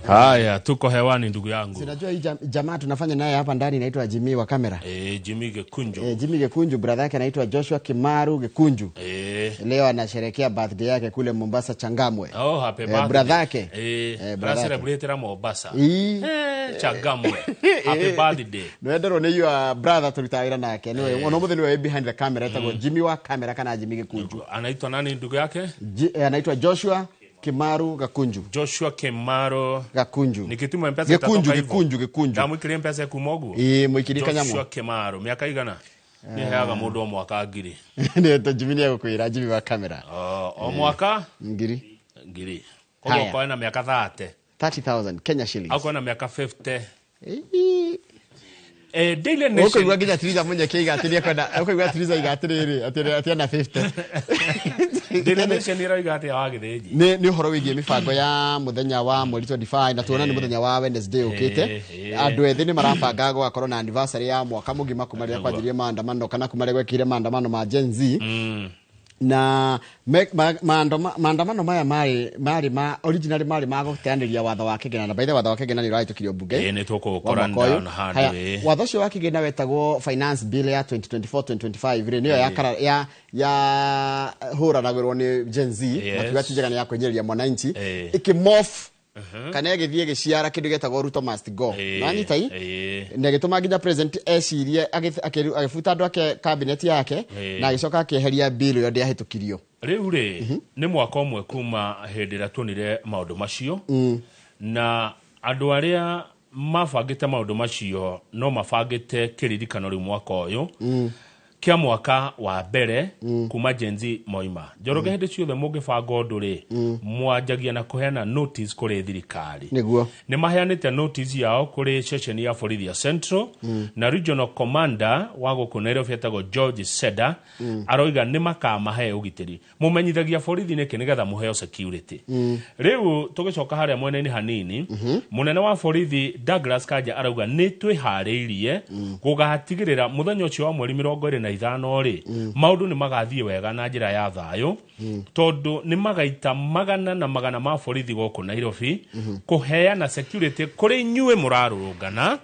Haya, tuko hewani ndugu yangu. Sinajua hii jamaa tunafanya naye hapa ndani inaitwa Jimmy wa kamera. Jimmy Gekunjo. Jimmy Gekunju, brother yake anaitwa Joshua Kimaru Gekunju. Leo anasherehekea birthday yake kule Mombasa Changamwe. Oh, happy birthday. Brother yake. Brother yake. Celebrate Mombasa. Ii. Changamwe. Happy birthday. Nwenderwo nĩ your brother tũrutaga wĩra nake. Nĩwe ona ũmũthĩ nĩwe behind the camera, etagwo Jimmy wa kamera kana Jimmy Gekunju. Anaitwa nani ndugu yake? Anaitwa Joshua Kimaru Gakunju. Joshua Kimaru Gakunju. Nikituma mpesa Gekunju, itatoka hivyo. Gekunju, Gekunju. Ndamwikirie mpesa kuma ũguo? Ĩĩ, mwĩkĩrie Joshua kanyamũ. Kimaru, mĩaka igana? Nĩ heaga mũndũ o mwaka ngiri. Nĩ to Jimmy nĩ egũkwĩra, Jimmy wa kamera. Oh, o mwaka? Ngiri. Ngiri. Koguo Haya. okorwo na mĩaka 30. 30,000 Kenya shillings. Akorwo na mĩaka 50. Ĩĩ. Daily Nation. Ũkũigua nginya Tiriza Munyeke iga atĩrĩ ekwenda, ũkũigua Tiriza iga atĩrĩrĩ, atĩ ena 50. Daily Nation ĩroiga atĩa wa Gĩthĩnji? Nĩ ũhoro wĩgiĩ mĩbango ya mũthenya wa mweri 25, na tuona nĩ mũthenya wa Wednesday ũkĩte. Andũ ethĩ nĩ marabanga gũgakorwo na anniversary ya mwaka mũgima kuma rĩrĩa kwanjirie maandamano, kana kuma rĩrĩa gwekĩire maandamano ma Gen Z. Na maandamano maya marĩ ma originally marĩ ma gũteanĩria watho wa kĩgĩna, na by the way watho wa kĩgĩna nĩ ũrahĩtũkirio mbunge. Ĩĩ, nĩ tũkũũkora Wa mwaka ũyũ. ndana handũ, Haya, ĩĩ. watho ũcio wa kĩgĩna wetagwo finance bill ya 2024-2025 rĩ, nĩyo ya hũranagĩrwo nĩ Gen Z, makiuga ti njega, nĩ ya kwenyereria mwananchi. Ĩkĩmorph kana ĩgĩthiĩ ĩgĩciara kĩndũ gĩtagwo Ruto must go. Nanyita i? Na ĩgĩtũma nginya president ecirie agĩbuta andũ ake cabinet yake, na agĩcoka akĩeheria bill ĩyo ndĩahĩtũkirio. Rĩu rĩ, nĩ mwaka ũmwe kuma hĩndĩ ĩrĩa tuonire maũndũ macio, na andũ arĩa mabangĩte maũndũ macio no mabangĩte kĩririkano rĩu mwaka ũyũ kĩa mwaka wa mbere kuma Gen Z moima. Njoroge, hĩndĩ ciothe mũngĩbanga ũndũ rĩ, mwanjagia na kũheana notice kũrĩ thirikari. Nĩ maheanĩte notice yao kũrĩ ceceni ya borithi ya Central, na regional commander wa gũkũ Nairobi etagwo George Seda aroiga nĩ makamahe ũgitĩri. Mũmenyithagia borithi nĩkĩ? Nĩgetha mũheo security. Rĩu tũgĩcoka harĩa mwena-inĩ hanini, mũnene wa borithi Douglas Kanja arauga nĩ twĩharĩirie gũgatigĩrĩra mũthenya ũcio wa mweri 25 rĩ, maũndũ nĩ magathiĩ wega na njĩra ya thayũ, tondũ nĩ magaita magana na magana ma borithi gũkũ Nairobi kũheana security kũrĩ inyuĩ mũrarũrũngana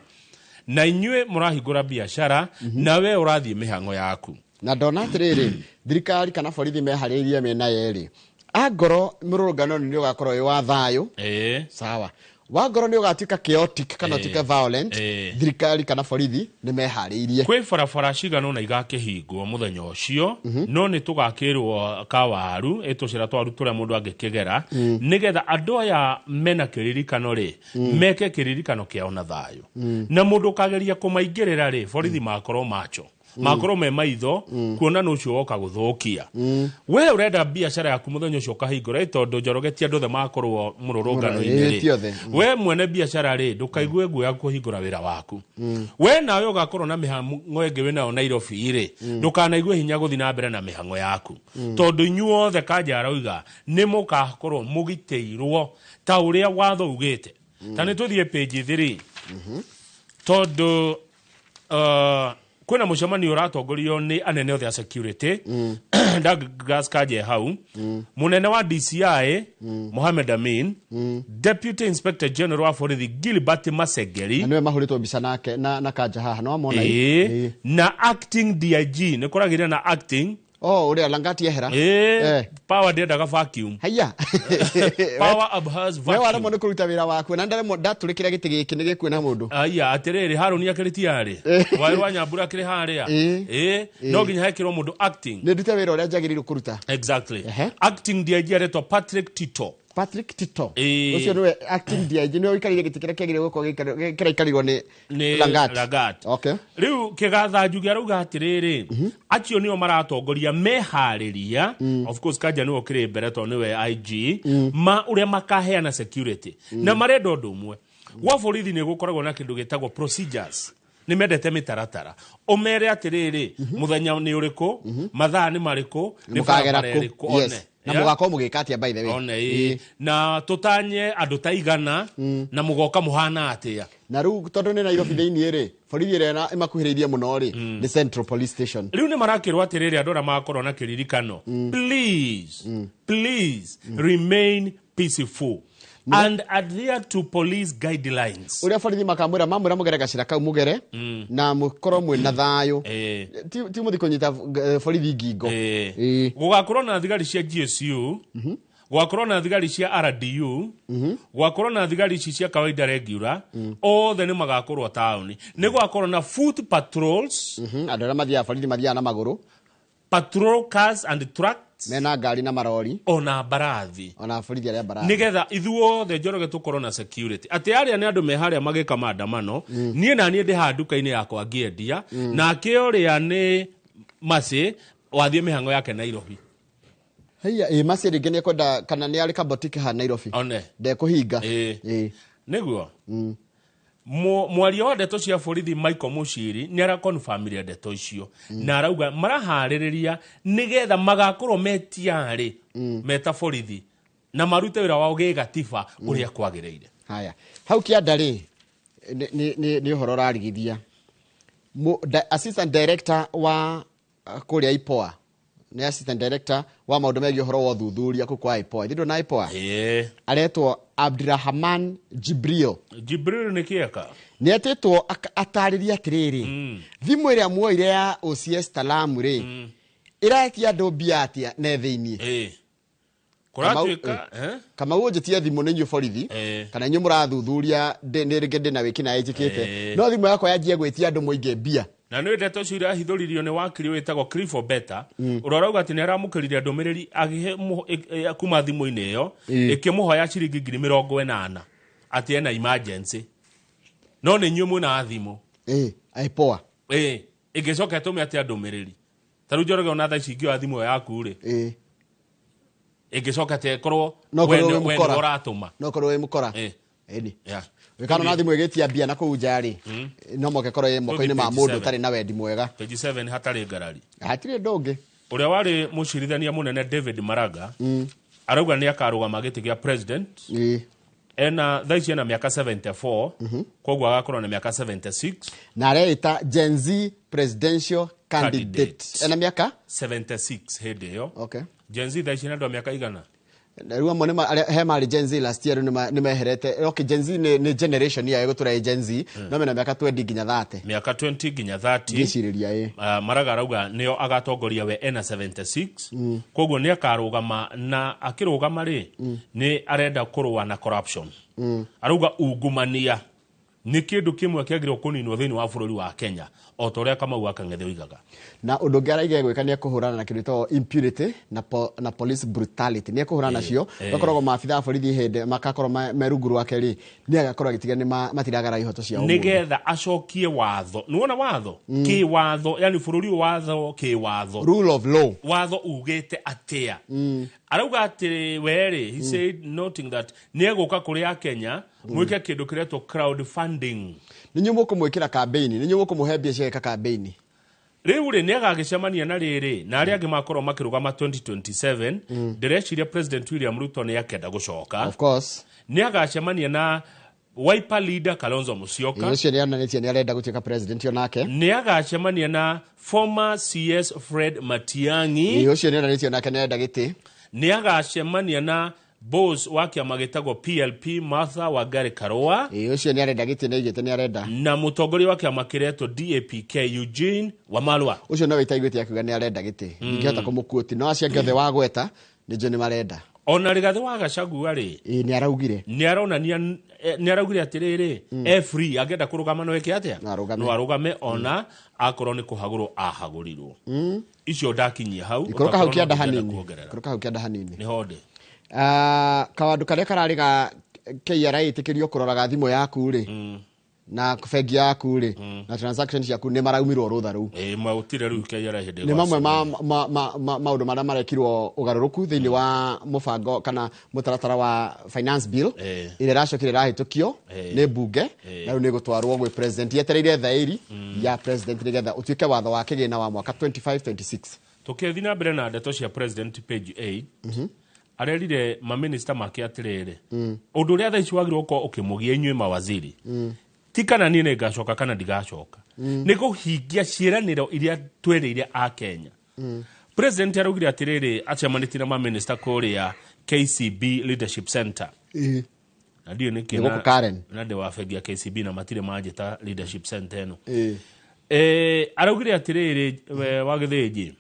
na inyuĩ mũrahingũra biacara na we ũrathiĩ mĩhang'o yaku. Na ndona atĩrĩrĩ, thirikari kana borithi meharĩirie mĩena yerĩ, angorwo mũrũrũngano nĩ ũgakorwo wĩ wa thayũ, sawa, wangorwo nĩ ũgatuĩka chaotic kana ũtuĩke violent, thirikari kana borithi nĩ meharĩirie. Kwĩ barabara cigana ũna igakĩhingwo mũthenya ũcio, no nĩ tũgakĩrwo kawaru ĩtũcĩra twaru tũrĩa mũndũ angĩkĩgera, nĩgetha andũ aya mena kĩririkano rĩ, meke kĩririkano kĩao na thayũ, na mũndũ ũkageria kũmaingĩrĩra rĩ, borithi makorwo macho, makorwo me maitho kuona nũ ũcio woka gũthũkia. We ũrenda biacara yaku mũthenya ũcio ũkahingũra ĩ, tondũ Njoroge ti andũ othe makorwo mũrũrũngano-inĩ Ĩĩ, ti rĩ, othe. We mwene biacara rĩ, ndũkaigue guoya kũhingũra wĩra waku. We nawe ũgakorwo na mĩhang'o ĩngĩ wĩnayo Nairobi rĩ, ndũkanaigue hinya gũthiĩ na mbere na mĩhang'o yaku, tondũ inyuothe Kanja aroiga nĩ mũgakorwo mũgitĩirwo ta ũrĩa watho ugĩte. Ta nĩ tũthiĩ page 3, tondũ kwĩna mũcemanio ũratongorio nĩ anene othe a security. Douglas Kanja hau, mũnene wa DCI Mohamed Amin, Deputy Inspector General wa borithi Gilbert Masengeli, Na nĩwe mahũrĩtwo mbica nake na Kanja haha, no wamona? Ĩĩ, na acting DIG, nĩ kũragĩria na acting. Oh, ũrĩa Langati ehera. Ĩĩ, power ndĩendaga vacuum. Haiya. Power abhors We vacuum. waremwo nĩ kũruta wĩra waku, na ndaremwo ndatũrĩkĩra gĩtĩ gĩkĩ nĩ gĩkuĩ na mũndũ. Aya, atĩrĩrĩ, Harũni akĩrĩ tiarĩ waĩ rwa Nyambura akĩrĩ harĩa. Ĩĩ, no nginya hekĩrwo mũndũ acting. Nĩ ndute wĩra ũrĩa njagĩrĩirwo kũruta. Exactly. Acting DIG aretwo Patrick Tito. Patrick Tito. Ĩĩ. Ũcio nĩwe acting DIG, nĩwe ũikarĩire gĩtĩ kĩrĩa kĩagĩrĩirwo gũkorwo kĩraikarĩirwo nĩ Nĩ Langat. Langat. Okay. Rĩu kĩgathanju kĩarauga atĩrĩrĩ, acio nĩo maratongoria meharĩria. Of course Kanja nĩwe ũkĩrĩ mbere tondũ nĩwe IG, ma ũrĩa makaheana security, na marenda ũndũ ũmwe gwa borithi nĩ gũkoragwo na kĩndũ gĩtagwo procedures, nĩ mendete mĩtaratara. Ũmere atĩrĩrĩ, mũthenya nĩ ũrĩkũ, mathaa nĩ marĩkũ, nĩ Mũkagera barabara kũ? ĩrĩkũ, Yes. one. Na Yeah? mũgakorwo mũgĩka atĩa, by the way? One, ĩĩ. Na tũtanye andũ ta igana, na mũgoka mũhana atĩa. Na rĩu tondũ nĩ Nairobi thĩinĩ rĩ, borithi ĩrĩa ĩmakuhĩrĩirie mũno rĩ, nĩ Central Police Station. Rĩu nĩ marakĩrwo atĩrĩrĩ, andũ arĩa magakorwo na kĩririkano, please, please remain peaceful. And adhere to police guidelines. Ũrĩa borithi makamwĩra, mamwĩra mũgere gacĩra kau mũgere na mũkorwo mwĩna thayũ. Ti mũthi kũnyita borithi ngingo. Gũgakorwo na thigari cia GSU, gũgakorwo na thigari cia RDU, gũgakorwo na thigari ici cia kawaida regular, othe nĩ magakorwo taũni. Nĩ gũgakorwo na foot patrols, Andũ arĩa mathiaga borithi mathiaga na magũrũ, patrol cars and trucks, mena ngari na marori, ona mbarathi, ona borithi arĩa mbarathi, nigetha ithuothe Njoroge tũkorwo na security, atĩ arĩa nĩ andũ me harĩa magĩka maandamano, niĩ na niĩ ndĩ haha nduka-inĩ yakwa ngĩendia, nake ũrĩa nĩ Macĩ wathiĩ mĩhang'o yake Nairobi. Haiya, ĩ Macĩ rĩngĩ nĩ ekwenda kana nĩ arĩ kabotiki ha Nairobi, one ndekũhinga. Nĩguo mwaria wa ndeto cia borithi Michael Mushiri nĩ arakonfamire ndeto icio na arauga maraharĩrĩria nĩgetha magakorwo metiarĩ meta borithi na marute wĩra wao gĩgatiba ũrĩa kwagĩrĩire. Haya, hau kĩanda rĩ, nĩ ũhoro ũrarigithia. Assistant director wa kũrĩa IPOA, nĩ assistant director wa maũndũ megiĩ ũhoro wa ũthuthuria kũu kwa IPOA, ithuĩ na IPOA, aretwo Abdirahaman Jibril. Jibril nĩ kĩeka. Nĩ etĩtwo atarĩrie atĩrĩrĩ, thimũ ĩrĩa muoire ya OCS Talamu rĩ, ĩretia andũ mbia atĩa ne thĩiniĩ? Kũratuĩka Kamau, ũnjĩtie thimũ nĩ inyuĩ borithi kana inyuĩ mũrathuthuria, nĩ rĩngĩ ndĩ na wĩki naĩ njĩkĩte, no thimũ yakwa yanjie gwĩtia andũ mũingĩ mbia. Na nĩ ndeto icio irahithũririo nĩ wakiri wĩtagwo Clifford Beta, ũrĩa ũrauga atĩ nĩ aramũkĩrire ndũmĩrĩri agĩhe kuma thimũ-inĩ ĩyo ĩkĩmũhoya ciringi 80,000 atĩ ena emergency, no nĩ inyuĩ mwĩna thimũ. IPOA. Ĩngĩcoka ĩtũme atĩa ndũmĩrĩri? Ta rĩu Njoroge, ona thaa ici ingĩoya thimũ ĩyo yaku rĩ, ĩngĩcoka atĩa ĩkorwo No we korwo wĩ we mũkora. nĩwe ũratũma? No korwo wĩ mũkora. Ĩni. Wĩkana na thimũ ĩgĩtia mbia na kũu nja rĩ, no moke korwo ĩ moko-inĩ ma Page mũndũ 7. ũtarĩ na wendi mwega. Page 7 hatarĩ ngarari. Hatirĩ ũndũ ũngĩ. Ũrĩa warĩ mũcirithania mũnene David Maraga arauga nĩ akarũgama gĩtĩ gĩa president. Ena thaa ici ena mĩaka 74, koguo agakorwo na mĩaka 76. Na areĩta Gen Z presidential candidate. Candidate. Ena mĩaka 76 hĩndĩ ĩyo. Gen Z thaa ici nĩ andũ a mĩaka igana? Rĩu amwe arĩa he marĩ Gen Z last year, rĩu nĩ meherete. Okay, Gen Z nĩ generation ya ĩgũtũra ĩ Gen Z, no mena mĩaka 20 nginya 30. Mĩaka 20 nginya 30. Ngĩcirĩria, ĩ. Maraga arauga nĩo agatongoria, we ena 76, koguo nĩ akarũgama, na akĩrũgama rĩ, nĩ arenda kũrũa na corruption. Arauga ungumania nĩ kĩndũ kĩmwe kĩagĩrĩirwo kũninwo thĩinĩ wa bũrũri wa Kenya, o ta ũrĩa Kamau wa Kang'ethe oigaga. Na ũndũ ũngĩ araiga gwĩka nĩ ekũhũrana na kĩndũ gĩtagwo impunity na police brutality, nĩ ekũhũrana nacio. Gakoragwo maabitha a borithi hĩndĩ makakorwo me rungu rwake rĩ, nĩ agakorwo agĩtiga nĩ matiragara ihoto cia ũmũndũ. Nĩgetha acokie watho, nĩwona watho kĩ watho, yani bũrũri ũyũ watho kĩ watho, rule of law. Watho ugĩte atĩa? Arauga atĩ werĩ, he said, noting that nĩ egũka kũrĩ Akenya mwĩke kĩndũ kĩretwo crowdfunding. Nĩ inyuĩ mũkũmwĩkĩra campaign, nĩ inyuĩ mũkũmũhe mbia cia gwĩka campaign. Rĩu rĩ, nĩ agagĩcemania na rĩrĩ na arĩa angĩ makorwo makĩrũgama 2027. Ndĩreciria President William Ruto nĩ akenda gũcoka. Of course. Nĩ agacemania na Wiper leader Kalonzo Musyoka. Ũcio nĩ onanĩtie nĩ arenda gũtuĩka president onake. Nĩ agacemania na former CS Fred Matiang'i. Ũcio nĩ onanĩtie onake nĩ arenda gĩtĩ. Nĩ agacemania na boss wa kĩama gĩtagwo PLP Martha Wangari Karua. Ũcio nĩ arenda gĩtĩ, nĩ aigĩte nĩ arenda. Na mũtongoria wa kĩama kĩretwo DAPK Eugene Wamalwa. Ũcio no wĩtaiguĩte akiuga nĩ arenda gĩtĩ, ndingĩhota kũmũkuoti, no acio angĩ othe wagweta nĩ njũĩ nĩ marenda. Ona Rigathĩ wa Gachagua rĩ, Ĩĩ, nĩ araugire. Nĩ aronania, nĩ araugire atĩrĩrĩ, e free, angĩenda kũrũgama no eke atĩa? No arũgame. No arũgame ona akorwo nĩ kũhagũrwo ahagũrirwo. Icio ndakinyia hau. Ikũrũka hau Ũtakorwo no kĩanda ũngĩenda hanini. kuongerera. Ikũrũka hau kĩanda hanini. Nĩ honde. Ah, kawandu karĩa kararĩ ga KRA ĩtĩkĩrio kũroraga thimũ yaku rĩ, na bengi yaku rĩ, na transaction ciaku, nĩ maraumirwo rũtha rũu. Ĩ maũtire rĩu KRA hĩndĩ Nĩ mamwe ma maũndũ marĩa marekirwo ũgarũrũku thĩinĩ wa mũbango kana mũtaratara wa finance bill ĩrĩa ĩracokire ĩrahĩtũkio nĩ mbunge, na rĩu nĩ ĩgũtwarwo gwĩ president, yetereire thaĩri ya president nĩgetha ũtuĩke watho wa kĩgĩna wa mwaka 25 26. Tũkĩthiĩ na mbere na ndeto cia president, page 8, arerire maminista make atĩrĩrĩ, ũndũ ũrĩa thaa ici wagĩrĩirwo gũkorwo ũkĩmũgia inyuĩ mawaziri ti kana niĩ nĩ ngacoka kana ndigacoka, nĩ kũhingia ciĩranĩro iria twerĩire a Kenya. President araugire atĩrĩrĩ, acemanĩtie na maminista kũrĩa KCB Leadership Center. Na ndiũ nĩkĩ Nĩ gũkũ Karen. Na ndĩ wa bengi ya KCB na matirĩ manjĩta leadership center ĩno. Ĩĩ. Araugire atĩrĩrĩ, we wa Gĩthĩnji,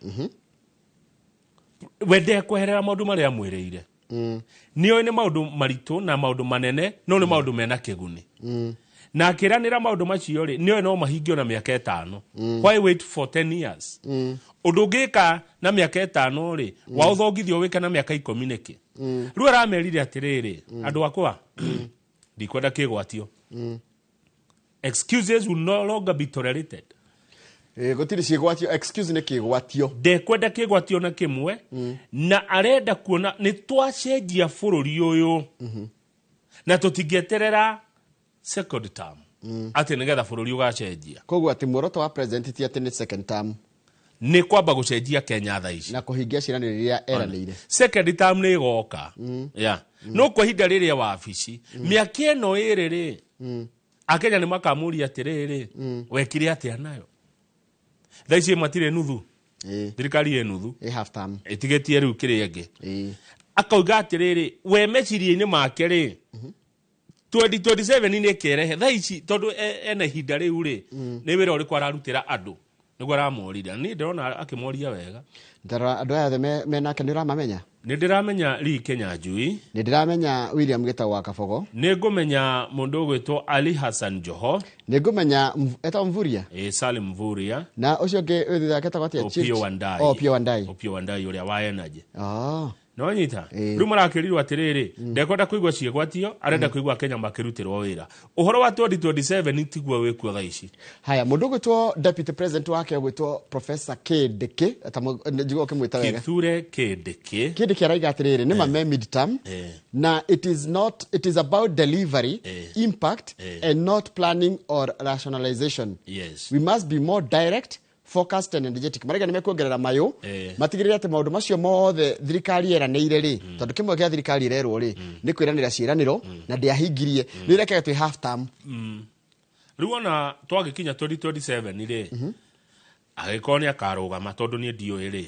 we ndekweherera maũndũ marĩa amwĩrĩire. Nĩoĩ nĩ maũndũ maritũ na maũndũ manene, no nĩ maũndũ mena kĩguni, na akĩranĩra maũndũ macio rĩ, nĩoĩ no mahingio na mĩaka 5. Why wait for 10 years? Ũndũ ũngĩka na mĩaka 5 rĩ, wa ũthongithio wĩke na mĩaka 10 nĩkĩ? Rĩu aramerire atĩrĩrĩ, andũ akwa, ndikwenda kĩgwatio. Excuses will no longer be tolerated. Ĩĩ, gũtirĩ ciĩgwatio. Excuse nĩ kĩgwatio. Ndekwenda kĩgwatio na kĩmwe, na arenda kuona nĩ twacenjia bũrũri ũyũ, na tũtingĩeterera second term atĩ nĩgetha bũrũri ũgacenjia. Koguo atĩ muoroto wa president ti atĩ nĩ second term. Nĩ kwamba gũcenjia Kenya thaa ici na kũhingia ciĩranĩro iria eranĩire. Second term nĩ ĩgoka, yeah. No kwa ihinda rĩrĩa wabici mĩaka ĩno ĩrĩ rĩ, Akenya nĩ makamũria atĩrĩrĩ, wekire atĩa nayo? Thaa ici matirĩ nuthu. Thirikari ĩ nuthu. Ĩ half term. Ĩtigĩtie rĩu kĩrĩa ĩngĩ. Akauga Akauga atĩrĩrĩ, we meciria-inĩ make rĩ, 2027 nĩ kĩrehe thaa ici, tondũ ena ihinda rĩu rĩ, nĩ wĩra ũrĩkũ ararutĩra andũ? Nĩguo aramorire. Niĩ ndĩrona akĩmoria wega. Ndarora andũ aya othe menake, nĩ ũramamenya? Nĩ ndĩramenya Lee Kinyanjui. Nĩ ndĩramenya William Gĩtau wa Kabogo. Nĩ ngũmenya mũndũ ũgwĩtwo Ali Hassan Joho. Nĩ ngũmenya etagwo Mvurya. Ĩ, Salim Mvurya. Na ũcio ũngĩ wĩ thutha wake etagwo atĩa? Opiyo Wandayi. Oh, Opiyo Wandayi. Opiyo Wandayi ũrĩa wa energy. Oh. Nonyita. Ĩĩ. Rĩu marakĩrirwo atĩrĩrĩ, ndekwenda kũigua ciĩgwatio, arenda kũigua Kenya makĩrutĩrwo wĩra. Ũhoro wa 2027 tiguo wĩkuo thaa ici. Haya, mũndũ ũgwĩtwo deputy president wake ũgwĩtwo Professor Kindiki, njigua ũkĩmwĩta wega. Kithure Kindiki. Kindiki araiga atĩrĩrĩ, nĩ ma me midterm na it is not, it is about delivery, impact and not planning or rationalization. We must be more direct, focused and energetic. Maraiga nĩ mekuongerera mayũ, matigĩrĩre atĩ maũndũ macio mothe thirikari yeranĩire rĩ, tondũ kĩmwe gĩa thirikari ĩrerwo rĩ, nĩ kwĩranĩra ciĩranĩro na ndĩahingirie, nĩ ĩrekage twĩ half term. Rĩu ona twagĩkinya 2027 rĩ, agĩkorwo nĩ akarũgama, tondũ niĩ ndiũĩ rĩ,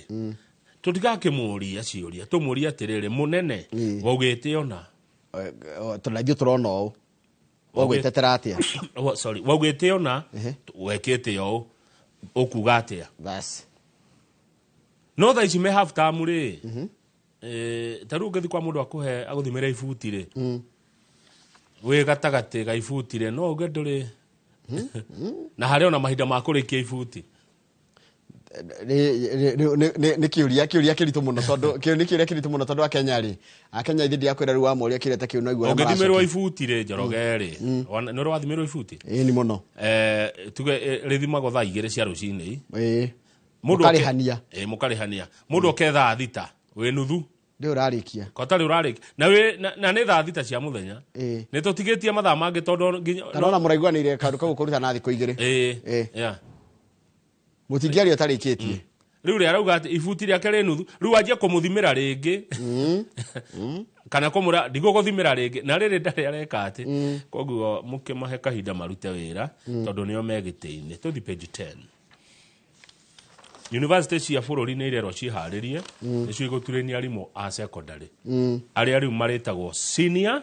tũtigakĩmũria ciũria, tũmũrie atĩrĩrĩ, mũnene, waugĩte ona Tondũ na ithuĩ tũrona ũũ, ũgwĩtetera atĩa? Sorry, waugĩte ona wekĩte ũũ, ũkuga atĩa? Bas. No thaa ici me half term rĩ, ta rĩu ũngĩthiĩ kwa mũndũ akũhe agũthimĩre ibuti rĩ, wĩ gatagatĩ ga ibuti rĩ, no uge ndũrĩ na harĩ ona mahinda ma kũrĩkia ibuti. Nĩ kĩũria kĩritũ mũno, tondũ kĩu nĩ kĩũria kĩritũ mũno, tondũ Akenya rĩ, Akenya ithuĩ ndiakwĩra rĩu wamoria kĩũria ta kĩu no igua ũrĩa Ũngĩthimĩrwo maracokia. ibuti rĩ, Njoroge rĩ, nĩ ũrĩ wathimĩrwo ibuti? Ĩĩ, nĩ mũno. Tuge rĩthimagwo thaa 2 cia rũcinĩ. Mũndũ Mũkarĩhania. Ĩĩ, mũkarĩhania. Mũndũ oke thaa 6 wĩ nuthu. Ndĩ ũrarĩkia. Kotarĩ ũrarĩkia. Na nĩ thaa 6 cia mũthenya. Nĩ tũtigĩtie mathaa mangĩ tondũ nginya Kana ona mũraiguanĩire kaũndũ kau kũruta na thikũ 2. Ĩĩ. Ĩĩ. Yeah. Mũtingĩaria ũtarĩkĩtie. Rĩu rĩ arauga atĩ ibuti rĩake rĩ nuthu, rĩu anjie kũmũthimĩra rĩngĩ. Kana kũmũra, ndigũgũthimĩra rĩngĩ. Na rĩrĩ ndarĩ areka atĩ. Koguo mũkĩmahe kahinda marute wĩra, tondũ nĩo me gĩtĩ-inĩ. Tũthiĩ page 10. University cia bũrũri nĩ irerwo ciĩharĩrie, nĩcio igũturĩnia arimũ a secondary. Arĩa rĩu marĩtagwo senior.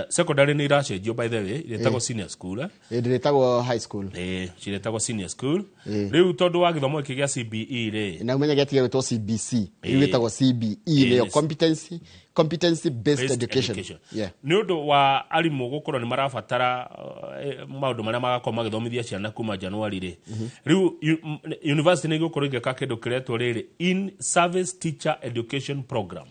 Secondary nĩ iracenjio, by the way, irĩtagwo senior school. Ĩĩ, ndĩrĩtagwo high school. Ĩĩ, cirĩtagwo senior school. Rĩu tondũ wa gĩthomo gĩkĩ gĩa CBE rĩ, Na ũmenye gĩatige gwĩtwo CBC, rĩu gĩtagwo CBE, nĩyo competency based Based education. education. Yeah. Nĩ ũndũ wa arimũ gũkorwo nĩ marabatara maũndũ marĩa magakorwo magĩthomithia ciana kuma January rĩ, rĩu university nĩ igũkorwo igĩka kĩndũ kĩretwo rĩrĩ in service teacher education program.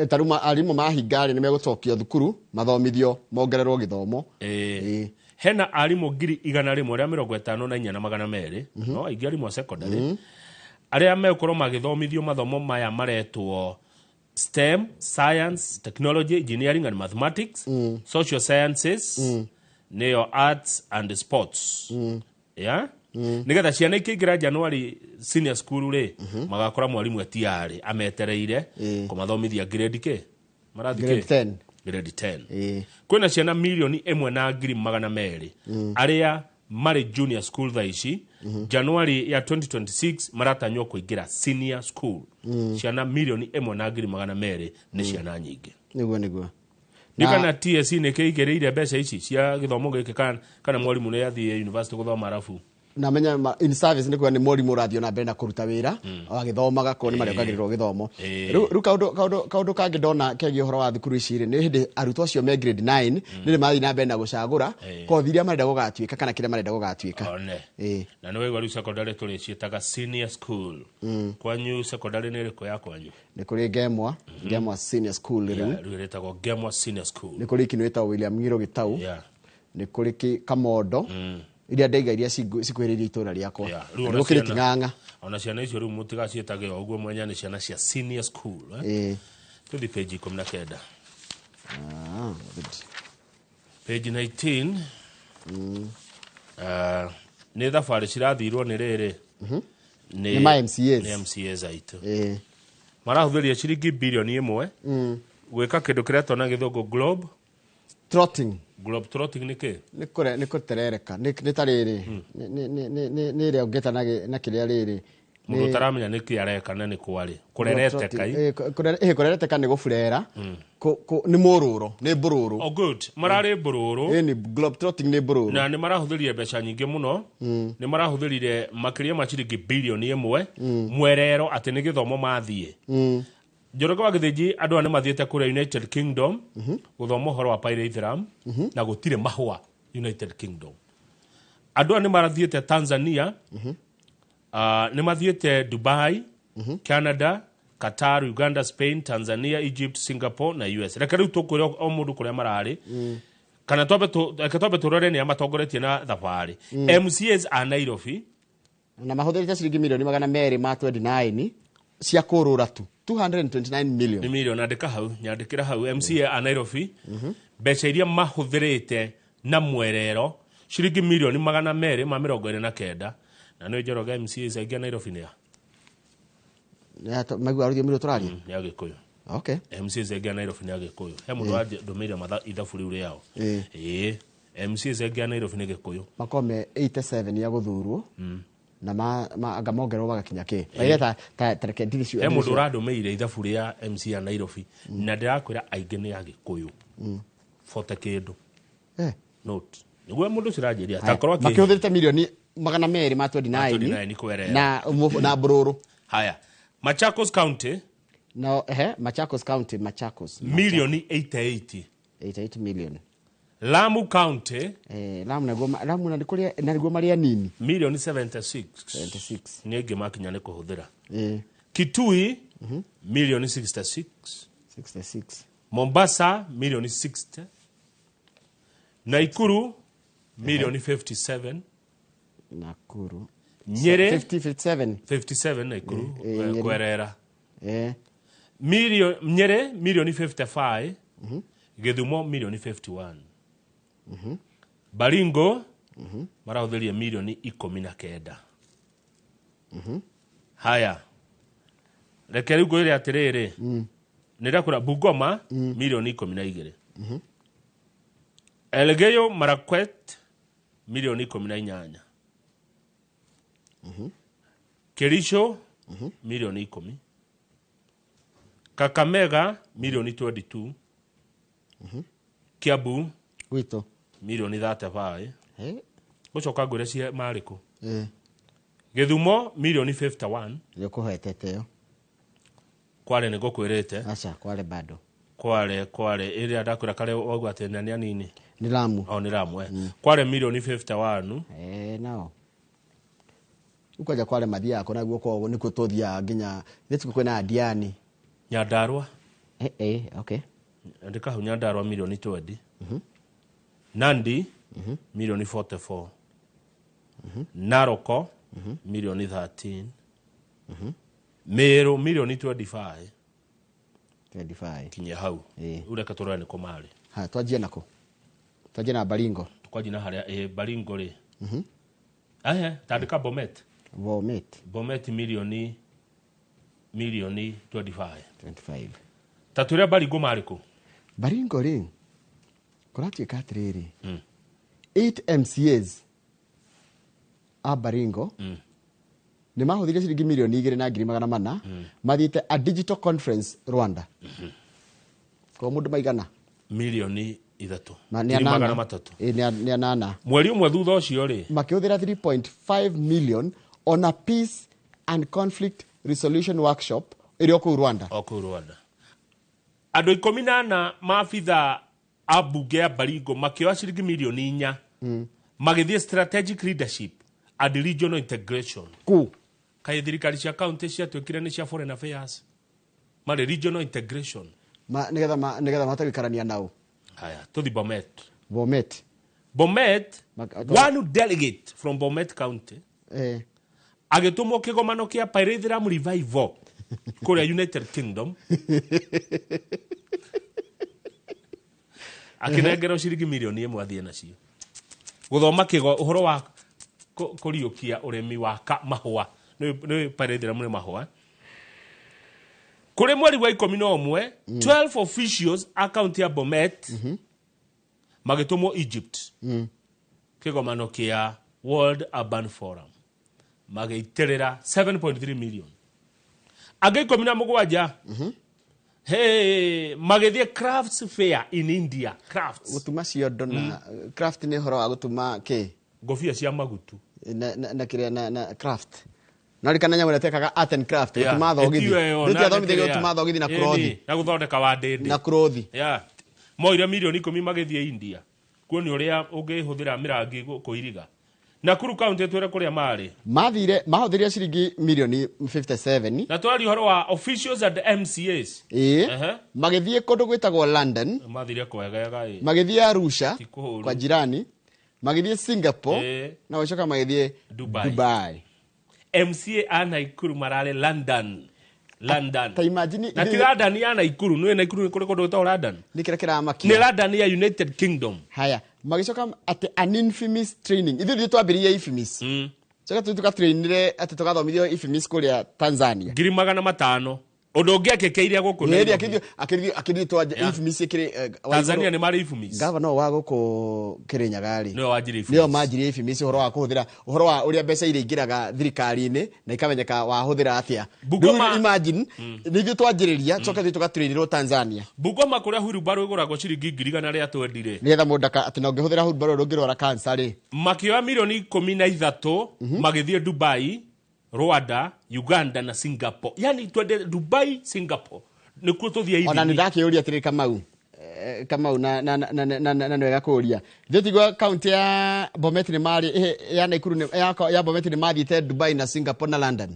Ta rĩu arimũ mahinga rĩ, nĩ megũcokio thukuru mathomithio, mongererwo gĩthomo. Hena arimũ ngiri igana rĩmwe rĩa mĩrongo ĩtano na inya na magana merĩ, no aingĩ arimũ a secondary, arĩa megũkorwo magĩthomithio mathomo maya maretwo STEM, science, technology, engineering and mathematics, social sciences, nĩyo arts and sports. Yeah? Nĩgetha ciana ikĩingĩra January senior school rĩ, magakora mwarimũ etiarĩ ametereire kũmathomithia grade K. Marathiĩ Grade kĩ? 10. Grade 10. Ĩĩ. Kwĩna ciana milioni ĩmwe na ngiri magana merĩ arĩa marĩ junior school thaa ici, January ya 2026 maratanywo kũingĩra senior school. Ciana milioni ĩmwe na ngiri magana merĩ nĩ ciana nyingĩ. Nĩguo, nĩguo. Nĩ kana TSC nĩ kĩigĩrĩire mbeca ici cia gĩthomo gĩkĩ kana mwarimũ nĩ athiĩ university gũthoma arabu na menya in service nĩ kuga nĩ mwarimũ ũrathiĩ na mbere na kũruta wĩra agĩthomaga ko nĩ marĩongagĩrĩrwo gĩthomo. Rĩu kaũndũ kangĩ ndona kegiĩ ũhoro wa thukuru ici rĩ, nĩ hĩndĩ arutwo acio me grade 9 nĩ marathiĩ na mbere na gũcagũra kothi iria marenda gũgatuĩka kana kĩrĩa marenda gũgatuĩka. Na nĩ waigua rĩu secondary tũrĩ ciĩtaga senior school. Kwanyu secondary nĩ ĩrĩkũ ya kwanyu? Nĩ kũrĩ Ngemwa senior school rĩu. Rĩu ĩtagwo Ngemwa senior school. Nĩ kũrĩ kinũ ĩtagwo William Ng'iro Gĩtau. Nĩ kũrĩ Kamondo. Iria ndaiga iria cikuhĩrĩirie itũra rĩakwa. Rĩu gũkĩrĩ Ting'ang'a. Ona ciana icio rĩu mũtigaciĩtage o ũguo mwenya, nĩ ciana cia senior school. Tũthiĩ page 19. Page 19. Nĩ thabarĩ cirathirwo nĩ rĩrĩ. Nĩ ma MCAs. Nĩ MCAs aitũ. Marahũthĩria ciringi bilioni 1 gwĩka kĩndũ kĩrĩa tona gĩthũngũ globe trotting. Globe trotting nĩ kĩ? Nĩ kũterereka. Nĩ ta rĩrĩ. Nĩ ĩrĩa ũngĩta na kĩrĩa rĩrĩ. Mũndũ ũtaramenya nĩ kĩ areka na nĩ kwarĩ. Kũrereteka. Kũrereteka nĩ gũburera. Nĩ mũrũrũ, nĩ mbũrũrũ. Oh good. Mararĩ mbũrũrũ. Nĩ globe trotting nĩ mbũrũrũ. Na nĩ marahũthĩrire mbeca nyingĩ mũno. Nĩ marahũthĩrire makĩria ma ciringi bilioni 1 mwerero atĩ nĩ gĩthomo mathiĩ. Njoroge wa Gĩthĩnji andũ aya nĩ mathiĩte kũrĩa United Kingdom gũthoma ũhoro wa pyrethrum na gũtirĩ mahũa United Kingdom. Andũ aya nĩ marathiĩte Tanzania, nĩ mathiĩte Dubai, Canada, Qatar, Uganda, Spain, Tanzania, Egypt, Singapore na US. Reke rĩu tũkwĩre o mũndũ kũrĩa mararĩ. Kana reke twambe tũrore nĩa matongoretie na thabarĩ. MCAs a Nairobi na mahũthĩrĩte ciringi milioni 229 cia kũrũra tu. 229 million. Nĩ milioni, andĩka hau, nyandĩkĩra hau. MCA a Nairobi mbeca iria mahũthĩrĩte na mwerero ciringi milioni 229. Na nĩ Njoroge MCA aingĩ a Nairobi nĩ a? Maigua rũthiomi rũrũ tũraria? Nĩ a Gĩkũyũ. Okay. MCA aingĩ a Nairobi nĩ a Gĩkũyũ. He mũndũ wandũmĩire ithabu rĩu rĩao. Ĩĩ. MCA aingĩ a Nairobi nĩ Gĩkũyũ. Makorwo me 87 ya gũthurwo. Na anga mongererwo magakinya kĩ. Maigua ta reke ndiri cio. He mũndũ ũrandũmĩire ithabu rĩa MCA Nairobi na ndĩrakwĩra aingĩ nĩ a Gĩkũyũ. 40 kĩndũ. Note. Nĩguo mũndũ ũcio ũranjĩria, takorwo akĩ- Makĩhũthĩrĩte milioni 229 kwerera. Na mbũrũrũ. Haya. Machakos County. No, Machakos County, Machakos. Milioni 88. 88 million. Lamu County. Lamu Lamu na nĩkũrĩa, na nĩguo marĩa nini. Milioni 76. 76. Nĩ aingĩ makinya nĩ kũhũthĩra. Kitui, milioni 66. 66. Mombasa, milioni 60. Nakuru, milioni 57. Nakuru. Nyeri, 57. 57 Nakuru, Kwerera. Nyeri, milioni 55. Gĩthumo, milioni 51. Baringo, marahũthĩria milioni 19. Haya. Reke rĩu ngwĩre atĩrĩrĩ. Nĩ ndakũra Bungoma, milioni 12. Elgeyo Marakwet, milioni 18. Kericho, milioni 10. Kakamega, milioni 22. Kiambu, Gwitũ. milioni 35. Gũcoka ngwĩre cia marĩkũ. Gĩthumo, milioni 51. Nĩ ũkũhetete ĩyo. Kware nĩ ngũkwĩrĩte. Aca, Kware bado. Kware, ĩrĩa ndakwĩra kare waigua atĩ nĩ anini. Nĩ Lamu. O, nĩ Lamu, Kware milioni 51. Nao. Ukwanja Kware mathiaga kũ naguo koguo nĩkuo tũthiaga nginya gĩtĩ kwĩna Diani. Nyandarua. Okay. Andĩka hau Nyandarua milioni 20. Nandi, milioni 44. Naroko, milioni 13. Meru, milioni 25. 25. Kinya hau. Ureka tũrore nĩ kũ marĩ. Ha, twanjie nako. Twanjie na Baringo. Twanjie na harĩa, Baringo rĩ. Tandĩka Bomet. Bomet. Bomet milioni 25. 25. Ta twĩre Baringo marĩ kũ? Baringo rĩ, kũratuĩka atĩrĩrĩ. 8 MCAs a Baringo nĩ mahũthĩrire ciringi milioni 2,400 mathiĩte a digital conference Rwanda. Kwa mũndũ maigana? Milioni 3. Ma- nĩ Ngiri anana. 300. Ĩ, nĩ anana. Mweri ũmwe thutha ũcio rĩ, Makĩhũthĩra 3.5 million on a peace and conflict resolution workshop ĩrĩ o kũu Rwanda. O kũu Rwanda, andũ 14 maabitha a mbunge ya Baringo makĩoya ciringi milioni 4 magĩthiĩ strategic leadership and regional integration. Kũ? Kaĩ thirikari cia county ciatuĩkire nĩ cia foreign affairs, marĩ regional integration. Nĩgetha mahote gũikarania nao. Haya, tũthi Bomet. Bomet. Bomet, one delegate from Bomet County agĩtũmwo kĩgomano kĩa Pyrethrum Revival kũrĩa United Kingdom, akĩnengerwo ciringi milioni 1 athiĩ nacio gũthoma kĩgo ũhoro wa kũriũkia ũrĩmi wa mahũa. Nĩ Pyrethrum nĩ mahũa. Kũrĩ mweri wa 11, 12 officials a county ya Bomet magĩtũmwo Egypt, kĩgomano kĩa World Urban Forum, magĩitĩrĩra 7.3 million. Angĩ 17, hey, magĩthiĩ crafts fair in India, crafts. Gũtuma ciondo na craft, nĩ ũhoro wa gũtuma kĩ? Ngobia cia magutu. Na kĩrĩa na craft, no rikana nyamũ ĩrĩa twekaga, art and craft, gũtuma thogithi. Ĩtiyo ĩyo, na Ndĩtiathomithagio kĩrĩa. gũtuma thogithi na Ĩni, kurothi. Na gũthondeka wandĩndĩ. Na kurothi. Yeah. Moire milioni 10 magĩthiĩ India kuonia ũrĩa ũngĩhũthĩra mĩrangi kũiriga. Nakuru County, twĩre kũrĩa marĩ. Mathire mahũthĩrire ciringi milioni 57. Na twaria ũhoro wa officials and MCAs. Ĩĩ, magĩthiĩ kũndũ gwĩtagwo London. Mathire kwegega ĩ. Magĩthiĩ Arusha. Ti kũũru. Kwa jirani, magĩthiĩ Singapore na gũcoka magĩthiĩ Dubai. Dubai. MCA a Naikuru mararĩ London, London. Ta imagine. Na ti London ya Naikuru, nĩ Naikuru nĩ kũrĩ kũndũ gwĩtagwo London? Nĩ kĩrĩa Nĩ kĩramakia. London ya United Kingdom. Haya, magĩcoka atĩ an infamous training, ithuĩ ithuĩ twambĩrĩirie IFMIS, coka tũthiĩ tũgatrainire atĩ tũgathomithio IFMIS kũrĩa Tanzania. 500,000, ũndũ ũngĩ ekĩkĩire gũkũ Nĩ hĩndĩ Nairobi. akĩthiĩ twanja IFMIS ĩkĩrĩ Tanzania nĩ marĩ IFMIS. Gavana wa gũkũ Kĩrĩnyaga rĩ, Nĩwe wanjirie IFMIS. nĩo manjirie IFMIS, ũhoro wa kũhũthĩra, ũhoro wa ũrĩa mbeca iria ingĩraga thirikari-inĩ na ikamenyeka wahũthĩra atĩa. Bungoma- Rĩu imagine, nĩ ithuĩ twanjĩrĩria, coka tũthiĩ tũgatrainĩrwo Tanzania. Bungoma, kũrĩa hurumbarũ ĩgũragwo ciringi 100,000 twendire. Nĩgetha mũndũ atĩ na ũngĩhũthĩra hurumbarũ ndũngĩrwara cancer rĩ. Makĩoya milioni 13 magĩthiĩ Dubai, Rwanda, Uganda na Singapore. Yani twende Dubai, Singapore, nĩkuo tũthiĩ. Ona nĩ Ithimi. ndakĩũria atĩrĩ, Kamau, Kamau, na nĩ wega kũũria, ithuĩ tigua kaunti ya Bomet nĩ marĩ ya Naikuru ya Bomet nĩ mathiĩte Dubai na Singapore na London,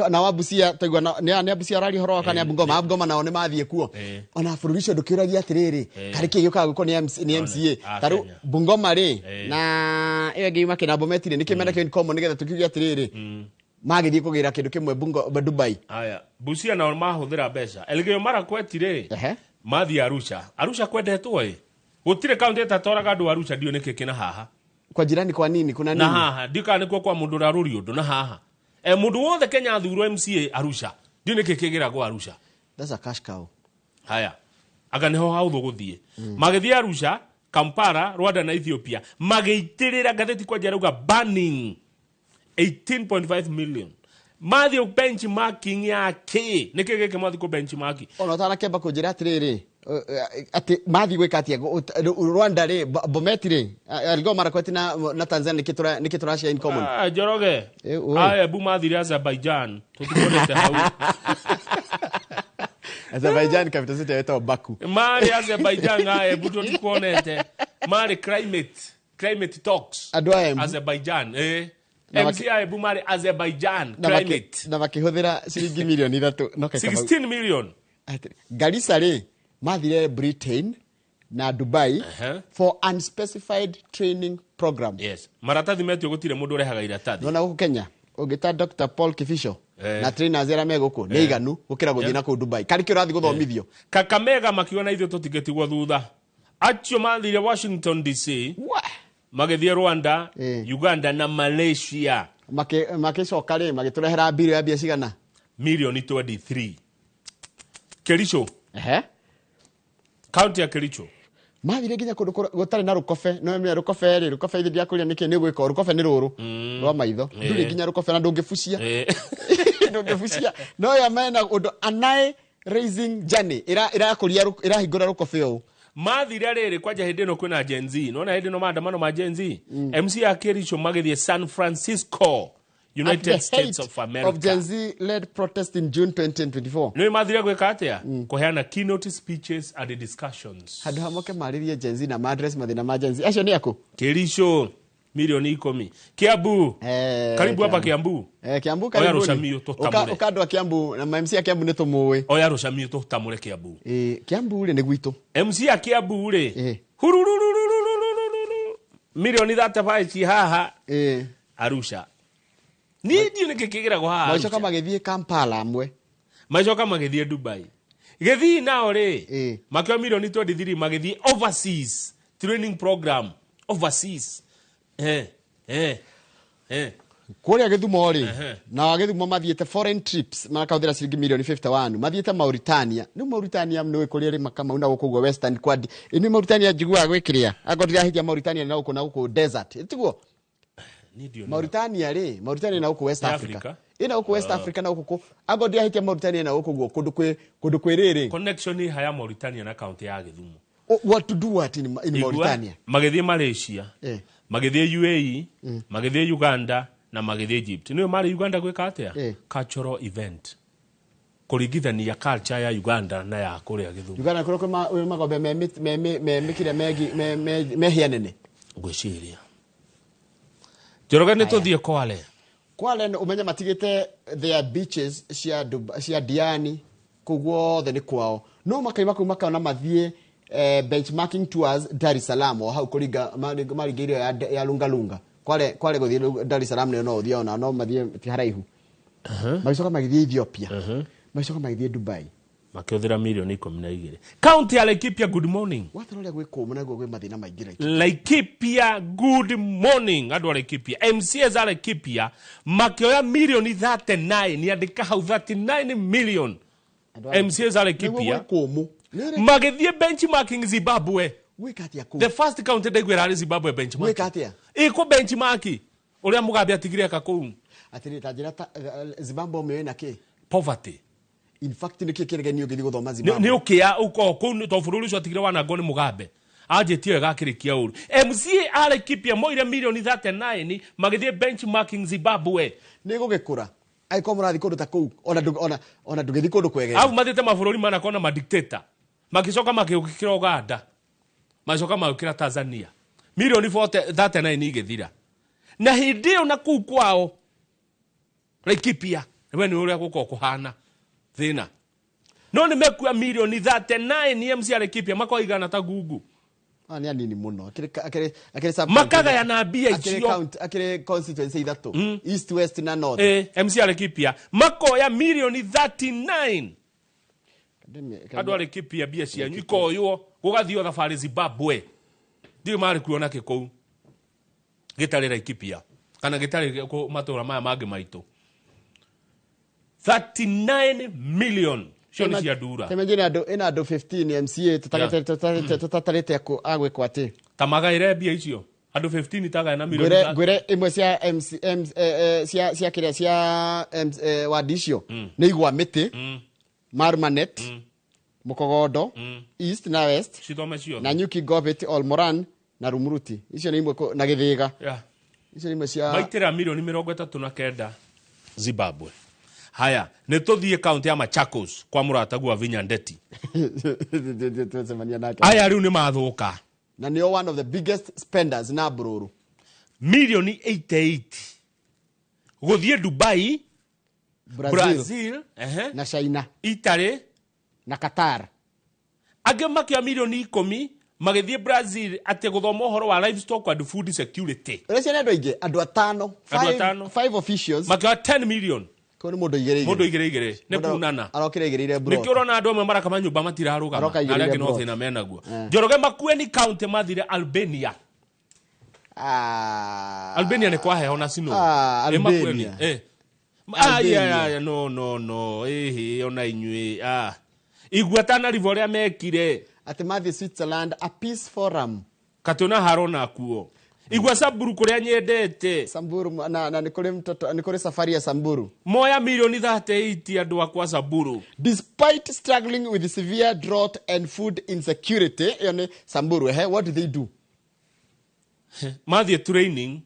na wa Busia twaigua nĩ Abusia araria ũhoro wa kana nĩ Bungoma, Bungoma nao nĩ mathiĩ kuo. Ona bũrũri ũcio ndũkĩũragia atĩrĩrĩ, karĩ kĩ gĩũkaga gwĩkwo nĩ MCA A tarĩu Kenya. Bungoma rĩ na ĩyo ĩngĩ yuma kĩna Bomet rĩ, nĩkĩ mena kĩo in common, nĩgetha tũkiuge atĩrĩrĩ, magĩthiĩ kũgĩra kĩndũ kĩmwe Dubai. Aya, Busia nao mahũthĩra mbeca. Elgeyo Marakwet rĩ, mathiĩ Arusha. Arusha kwendetwo ĩ, gũtirĩ kaunti ĩtatwaraga andũ Arusha, ndiũ nĩkĩ kĩna haha. Kwa jirani, kwa nini kuna Na nini? haha ndikana nĩkuo kwa mũndũ ũrĩa rũri ũndũ na haha e mũndũ wothe Kenya athurwo MCA Arusha, ndiũ nĩkĩ kĩgĩragwo Arusha. That's a cash cow. Haya, anga nĩho haũthũ gũthiĩ. Magĩthiĩ Arusha, Kampala, Rwanda na Ethiopia, magĩitĩrĩra ngathĩti kwanja rauga banning 18.5 million. Mathiĩ benchmarking ya kĩ? Nĩkĩ gĩkĩ mathiĩ kũ benchmark? Ona ũtanakĩamba kũnjĩra atĩrĩrĩ, atĩ mathiĩ gwĩka atĩa Rwanda rĩ, Bomet rĩ, Elgeyo Marakwet na Tanzania, nĩkĩ tũrashare in common? Ah, Njoroge. Eh, oi. Aya, Embu mathire Azerbaijan, tũtikuonete hau. Azerbaijan capital city ĩtagwo Baku. Marĩ Azerbaijan, aya Embu tũtikuonete, marĩ climate talks. Andũ a Embu. Azerbaijan, eh. Na MC a Embu marĩ Azerbaijan Na climate. Na makĩhũthĩra ciringi milioni 3 no kaĩ Kamau- 16 million. Garissa rĩ, mathire Britain na Dubai for unspecified training program. Yes, maratathi metio, gũtirĩ mũndũ ũrehaga iratathi. Nona gũkũ Kenya ũngĩta Dr Paul Kibisho na trainers arĩa me gũkũ nĩ iganu gũkĩra gũthiĩ na kũu Dubai, karĩ kĩ ũrathiĩ gũthomithio. Kakamega makiuga ithuĩ tũtingĩtigwo thutha, acio mathire Washington DC, Wah! magĩthiĩ Rwanda, Uganda na Malaysia. Makĩcoka rĩ, magĩtũrehera mbirũ ya mbia cigana? Milioni 23. Kericho, kaunti ya Kericho. Mathire nginya kũndũ gũtarĩ na rũkobe. No menya rũkobe rĩ, rũkobe ithe ndiakũria nĩkĩ nĩ gwĩka, rũkobe nĩ rũrũ rwa maitho, ndũrĩ nginya rũkobe na ndũngĩbucia, ndũngĩbucia, no ya mena ũndũ anae raising journey ĩrakũria, ĩrahingũra rũkobe ũũ. Mathire rĩrĩ kwanja hĩndĩ ĩno kwĩna Gen Z. Nona hĩndĩ ĩno maandamano ma Gen Z. MC a Kericho magĩthiĩ San Francisco, At the United States height of America. Of Gen Z led protest in June 2024. Nĩ mathire gwĩka atĩa? Kũheana keynote speeches and discussions. Handå ha moke marĩrie Gen Z na ma-address mathĩna ma Gen Z. Acio nĩ akũ? Kericho milioni 10. Kiambu. Karibu hapa Kiambu. Kiambu Oya karibuni. rũcamio tũtamũre. Ũka andũ a Kiambu na ma MC a Kiambu nĩ tũmũĩ. Oya rũcamio tũtamũre Kiambu. Kiambu rĩ nĩ gwitũ. MC a Kiambu rĩ. Hurururururururu. Milioni 35 ci haha. Arusha. Niĩ ndiũ nĩkĩ kĩgĩragwo haha Magĩcoka Arusha. magĩthiĩ Kampala amwe. Macoka magĩthiĩ Dubai. Gĩthii nao rĩ, makĩoya milioni 23 magĩthiĩ overseas training program overseas. Kũrĩa Gĩthumo rĩ, na Gĩthumo mathiĩte foreign trips makahũthĩra ciringi milioni 51 mathiĩte Mauritania. Rĩu Mauritania nĩ kũrĩa rĩ makamau na gũkũ ũguo Western Quad. Ĩ Mauritania njiguaga gwĩkĩrĩa. Angorwo ndirahĩtia Mauritania na gũkũ na gũkũ desert. Tiguo? Mauritania rĩ, Mauritania na gũkũ West Nĩ Africa. Africa? Ĩ na gũkũ West Africa na gũkũ angorwo ndirahĩtia Mauritania na gũkũ ũguo kũndũ kwĩ kũndũ kwĩ rĩrĩ. Connection ĩ ha ya Mauritania na kaunti ya Gĩthumo? What to do what in Mauritania? Magĩthiĩ Malaysia, magĩthiĩ UAE, magĩthiĩ Uganda na magĩthiĩ Egypt. Nĩwe marĩ Uganda gwĩka atĩa? Cultural event. Kũringithania culture ya Uganda na ya kũrĩa Gĩthumo. Uganda kũrĩa kwĩ magombe me mĩkĩre me hĩa nene. Ngwĩciria. Njoroge nĩ tũthiĩ Kwale. Kwale ũmenye matigĩte their beaches cia cia Diani kũu guothe nĩ kwao. No makaima kũu makona mathiĩ benchmarking tours Dar es Salaam o hau kũringa maringĩire ya Lunga Lunga. Kwale Kwale gũthiĩ Dar es Salaam no ũthiĩ ona no mathiĩ ti haraihu. Magĩcoka magĩthiĩ Ethiopia. Magĩcoka magĩthiĩ Dubai. Makĩhũthĩra milioni 12. County ya Laikipia, good morning. Watara ũrĩa gwĩ kũmũ naguo gwĩ mathĩna maingĩ Laikipia. Laikipia, good morning. Andũ a Laikipia, MCAs a Laikipia makĩoya milioni 39, andĩka hau 39 million. MCAs a Laikipia Nĩguo gwĩ kũmũ. Magĩthiĩ benchmarking Zimbabwe. Gwĩka atĩa kũu? The first county ndaigua ĩrarĩ Zimbabwe benchmarking. Gwĩka atĩa? Ĩkũ benchmark ũrĩa Mugabe atigire eka kũu. Atĩrĩrĩ, ta njĩra ta Zimbabwe ũmĩũĩ na kĩ? Poverty. In fact nĩkĩ kĩregeni ũngĩthiĩ gũthoma Zimbabwe? Nĩ ũkĩa ũkorwo kũu to bũrũri ũcio atigire wanangwo nĩ Mugabe. Anjĩtie ĩyo ĩgakĩrĩkia ũru. MCA a Laikipia moire milioni 39 magĩthiĩ benchmarking Zimbabwe. Nĩ gũgĩkũra. Angĩkorwo mũrathiĩ kũndũ ta kũu ona ndũgĩthiĩ kũndũ kwegega. Au mathiĩte mabũrũri manakorwo na madictator. Magĩcoka makĩũkĩra Uganda. Magĩcoka magĩũkĩra Tanzania. Milioni 39 igĩthira. Na hĩndĩ ĩyo na kũu kwao Laikipia, we nĩ ũrĩa gũkorwo kũhana thĩna. No nĩ mekua milioni 39 MC a Laikipia makoa igana ta gungu. Nĩ anini mũno. Makagayana mbia icio. Akĩrĩ constituency ithatũ. East, West na North. MC a Laikipia makoya milioni 39. Andũ a Laikipia mbia cianyu ikoywo gũgathio thabarĩ Zimbabwe. Ndiũĩ marĩ kuona kĩ kũu gĩtarĩ Laikipia kana gĩtarĩ matũra maya mangĩ maitũ. 39 million cio nĩ cia ndura. Imagine andũ ĩna andũ 15 MCA tũtatarĩte agwĩkwo atĩ. Ta magaĩre mbia icio andũ 15 tagae na milioni. Ngwĩre ĩmwe cia MC cia kĩrĩa cia wadi icio nĩ igwa mĩtĩ, Marmanet, Mukogondo, East na West, cithome ciothe, na Nyuki, Gobet, Olmoran na Rumuruti. Icio nĩ imwe na Gĩthĩga. Icio nĩ imwe cia maitĩra milioni 39 Zimbabwe. Haya, nĩ tũthiĩ kaunti ya Machakos kwa mũrataguo Vinya Ndeti. Aya rĩu nĩ mathũka. Na nĩo one of the biggest spenders na Bururu. Milioni 88 gũthiĩ Dubai, Brazil, na China, Italy na Qatar. Angĩ makĩoya milioni 10 magĩthiĩ Brazil atĩ gũthoma ũhoro wa livestock and food security. Ũrĩa ciana andũ aingĩ, andũ atano, five officials makĩoya 10 million. Kũu nĩ mũndũ igĩrĩ igĩrĩ. Mũndũ igĩrĩ igĩrĩ nĩ kunana. Arokire igĩrĩire bro. Nĩkĩo ũrona andũ amwe marakama nyũmba matirarũgama. Na arĩa angĩ no thĩna menaguo. Njoroge Makueni county mathire Albania. Albania nĩ kwa heho na snow. Albania. Albania. No no no. Ĩhĩ ona inyuĩ. Igua Tana River ũrĩa mekire. Atĩ mathiĩ Switzerland a peace forum. Katĩ ona harona kuo. Igua Samburu kuria nyendete. Samburu na nĩ kũrĩ mtoto, nĩ kũrĩ safari ya Samburu. Moya milioni 38 andũ akwa Samburu. Despite struggling with severe drought and food insecurity, ĩyo nĩ Samburu. What do they do? Mathiĩ training.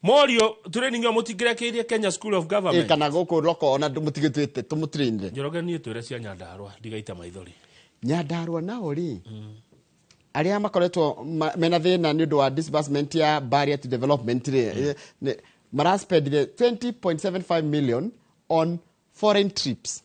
Morio training yo mũtingĩrekeire Kenya School of Government. Kana gũkũ roko ona mũtigĩtuĩte tũmũtrainire. Njoroge niĩ twĩre cia Nyandarua ndigaita maithori. Nyandarua nao rĩ, arĩa makoretwo mena thĩna nĩ ũndũ wa disbursement ya barrier to development rĩ, maraspendire 20.75 million on foreign trips.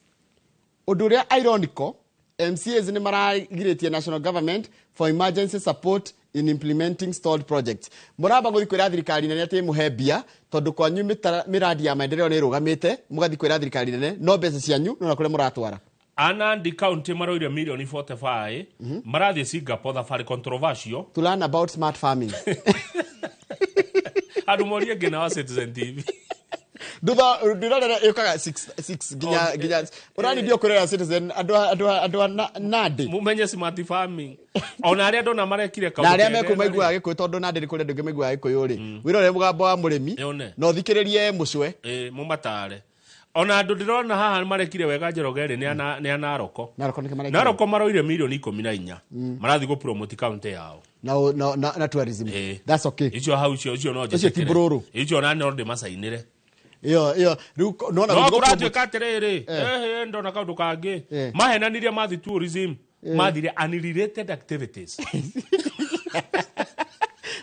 Ũndũ ũrĩa ironical, MCAs nĩ maragirĩtie national government for emergency support in implementing stalled projects. Mũramba gũthiĩ kwĩra thirikari nene atĩ mũhe mbia tondũ kwanyu mĩradi ya maendeleo nĩ ĩrũgamĩte, mũgathiĩ kwĩra thirikari nene no mbeca cianyu no na kũrĩa mũratwara. Anandi County maroire milioni 45 marathiĩ Singapore thabarĩ controversial to learn about smart farming. Andũ morie ngina wa Citizen TV. Ndutha ndirorera yukaga 6 nginya nginya urani ndio kurera Citizen andu Nandi mumenye smart farming ona aria ndona marekire kaunti na aria meku maiguaga Gikuyu tondu Nandi ni kuri andu maiguaga Gikuyu ri wirore mugambo wa murimi no thikiririe mucwe mumatare ona andu ndirona haha marekire wega Njoroge ri ni anaroko Naroko maroire milioni 14 marathi go promote county yao na tourism. That's okay. Icio hau icio no njĩtĩkĩre icio na no ndimacainire iyo riu nona no kũratuĩka atĩrĩrĩ ndona kaũndũ kangĩ mahenanirie mathi tourism mathire unrelated activities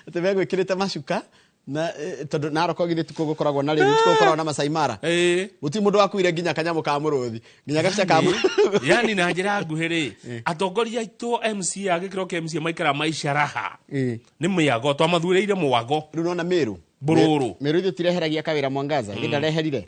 atĩ megwĩkĩrĩte macuka na tondũ Naroko githĩ tuko gũkoragwo na rĩrĩ tuko gũkoragwo na Masai Mara gũtirĩ mũndũ wakuire nginya kanyamũ ka mũrũthi nginya gabica ka yani na njĩra nguhĩ rĩ atongoria aitũ MCA gĩkĩro kĩa MCA maikara maica raha nĩ mĩago twamathurĩire mwago rĩu nona Meru Bururu Meru ithuĩ tireheragia kawĩra Mwangaza ĩndĩ ndareherire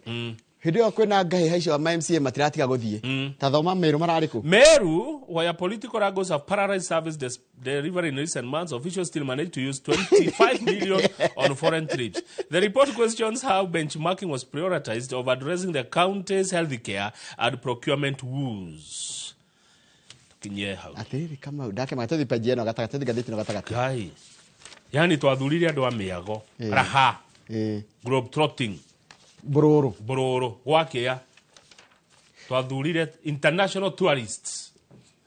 hĩndĩ ĩyo kwĩna ngaĩ haicio ma MCA matiratiga gũthiĩ ta thoma Meru mararĩ kũ. Meru, where political wrangles have paralyzed service delivery in recent months, officials still managed to use 25 million on foreign trips. The report questions how benchmarking was prioritized over addressing the county's healthcare and procurement woes. Tukinye hau. Atĩrĩrĩ Kamau ndake matũthi page ĩno gatagatĩ ngathĩti ĩno gatagatĩ. Ngai. Yani twathurire andu a mĩago raha globe trotting Bururu gwakia twathurire international tourists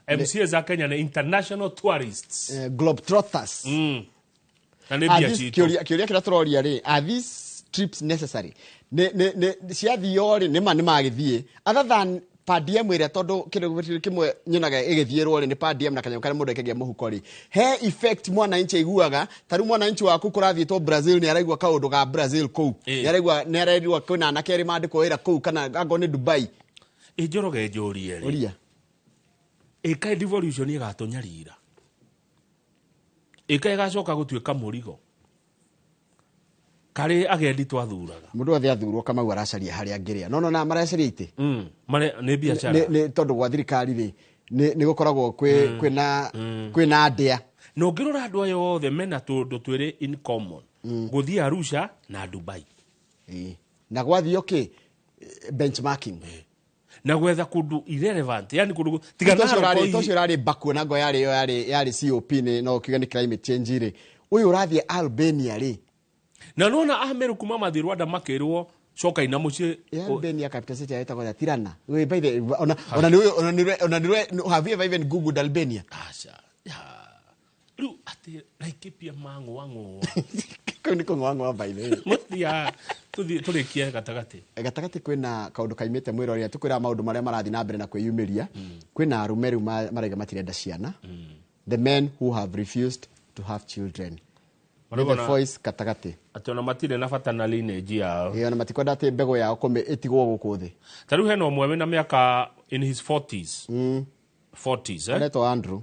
MCA za Kenya na international tourists globe trotters na nĩ mbia citũ. Kĩũria kĩrĩa tũroria rĩ, are these trips necessary? Nĩ ciathio rĩ nĩ ma nĩ magĩthiĩ other than per diem ĩrĩa tondũ kĩndũ kĩmwe nyonaga ĩgĩthiĩrwo rĩ nĩ per diem na kanyamũ karĩa mũndũ aikagia mũhuko rĩ he effect mwananchi aiguaga ta rĩu mwananchi waku kũrathiĩtwo Brazil nĩ araigua kaũndũ ga Brazil kũu nĩ araigua nĩ araigua kwĩna anake erĩ mandĩkwo wĩra kũu kana angorwo nĩ Dubai. Njoroge njũrie rĩ ũria ĩkaĩ devolution ĩgatũnyarira ĩkaĩ ĩgacoka gũtuĩka mũrigo karĩ agendi twathuraga mũndũ othe athurwo Kamau aracaria harĩa angĩrĩa no na maracaria itĩ nĩ biacara nĩ tondũ gwa thirikari rĩ nĩ gũkoragwo kwĩna ndĩa na ũngĩrora andũ aya othe mena tũndũ twĩrĩ in common gũthiĩ Arusha na Dubai na gwathio kĩ benchmarking na gwetha kũndũ irrelevant yani kũndũ tiga Naroko ũcio ũrarĩ Baku na ngo yarĩ yarĩ COP nĩ no kiuga nĩ climate change rĩ ũyũ ũrathiĩ Albania rĩ na nona Ameru kuma mathi Rwanda makirwo coka ina muciĩ Albania capital city yetagwo Tirana we by the ona ona ona have you ever even googled Albania? Acha riu ati Laikipia mang'oa ng'oa kau nĩ kũng'oa ng'oa by the way muthia tuthi turikie gatagati gatagati kwina kaundu kaimite mwirori tukwira maundu maria marathi na mbere na kwiyumiria kwina arume riu maraiga matirenda ciana. The men who have refused to have children. The voice gatagati ati ona matire na bata na lineage yao. Ĩĩ ona matikwenda ati mbegu yao kũmĩ ĩtigwo gũkũ thĩ. Ta rĩu hena ũmwe wĩna mĩaka in his 40s. 40s eh. Aretwo Andrew.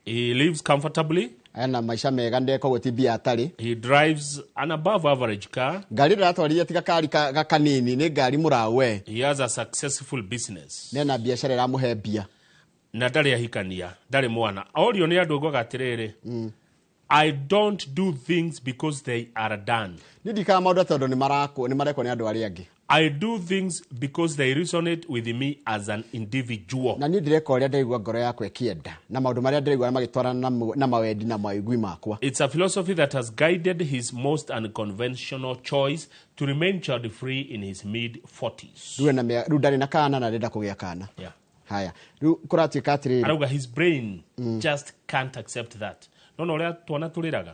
He lives comfortably. Ana maisha mega ndeko gũti mbia atarĩ. He drives an above average car. Ngari ĩratwarithia tiga kari kanini nĩ ngari mũrawe. He has a successful business. Nena biacara ĩramũhe mbia. Na ndarĩ ahikania, ndarĩ mwana. Orio nĩ andũ ngoga atĩrĩrĩ. I don't do things because they are done. Nĩ ndikaga maũndũ tondũ nĩ marakwo nĩ marekwo nĩ andũ arĩa angĩ. I do things because they resonate with me as an individual. Na niĩ ndĩreka ũrĩa ndĩraigua ngoro yakwa ĩkĩenda na maũndũ marĩa ndĩraigua magĩtwarana na mawendi na maigui makwa. It's a philosophy that has guided his most unconventional choice to remain child free in his mid 40s. Rĩu ndarĩ na kana na ndĩrenda kũgĩa kana. Yeah. Haya. Rĩu kũratuĩka atĩrĩrĩ. Arauga his brain just can't accept that. No ũrĩa twana tũrĩraga.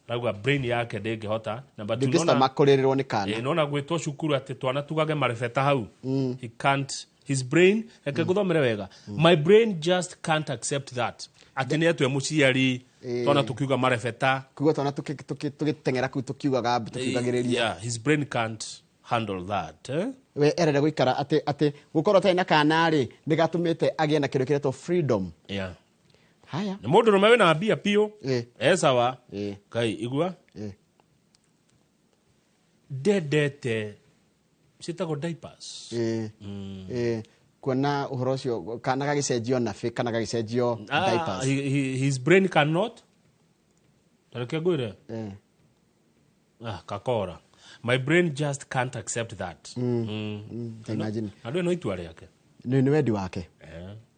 Arauga brain yake ndĩngĩhota. Number 2, ndĩngĩcitama kũrĩrĩrwo nĩ kana. Nona gwĩtwo cukuru atĩ twana tugage marebeta hau. He can't, his brain, reke ngũthomere wega. My brain just can't accept that. Atĩ nĩ atwe mũciari twana tukiuga marebeta. Kuga twana tũgĩteng'era kũu tũkiugaga tũkiugagĩrĩria. Yeah, his brain can't handle that. We erenda gũikara atĩ gũkorwo atarĩ na kana rĩ nĩ gatũmĩte agĩe na kĩndũ kĩretwo freedom. Yeah. Haya. Nĩ mũndũ rũme wĩna mbia piũ. Sawa. Ngai igua. Ndendete ciĩtagwo diapers. Kuona ũhoro ũcio kana gagĩcenjio nabi kana gagĩcenjio diapers. His brain cannot. Tareke ngwĩre. Kakora. My brain just can't accept that. Imagine. Andũ no itua rĩake. Nĩ wendi wake.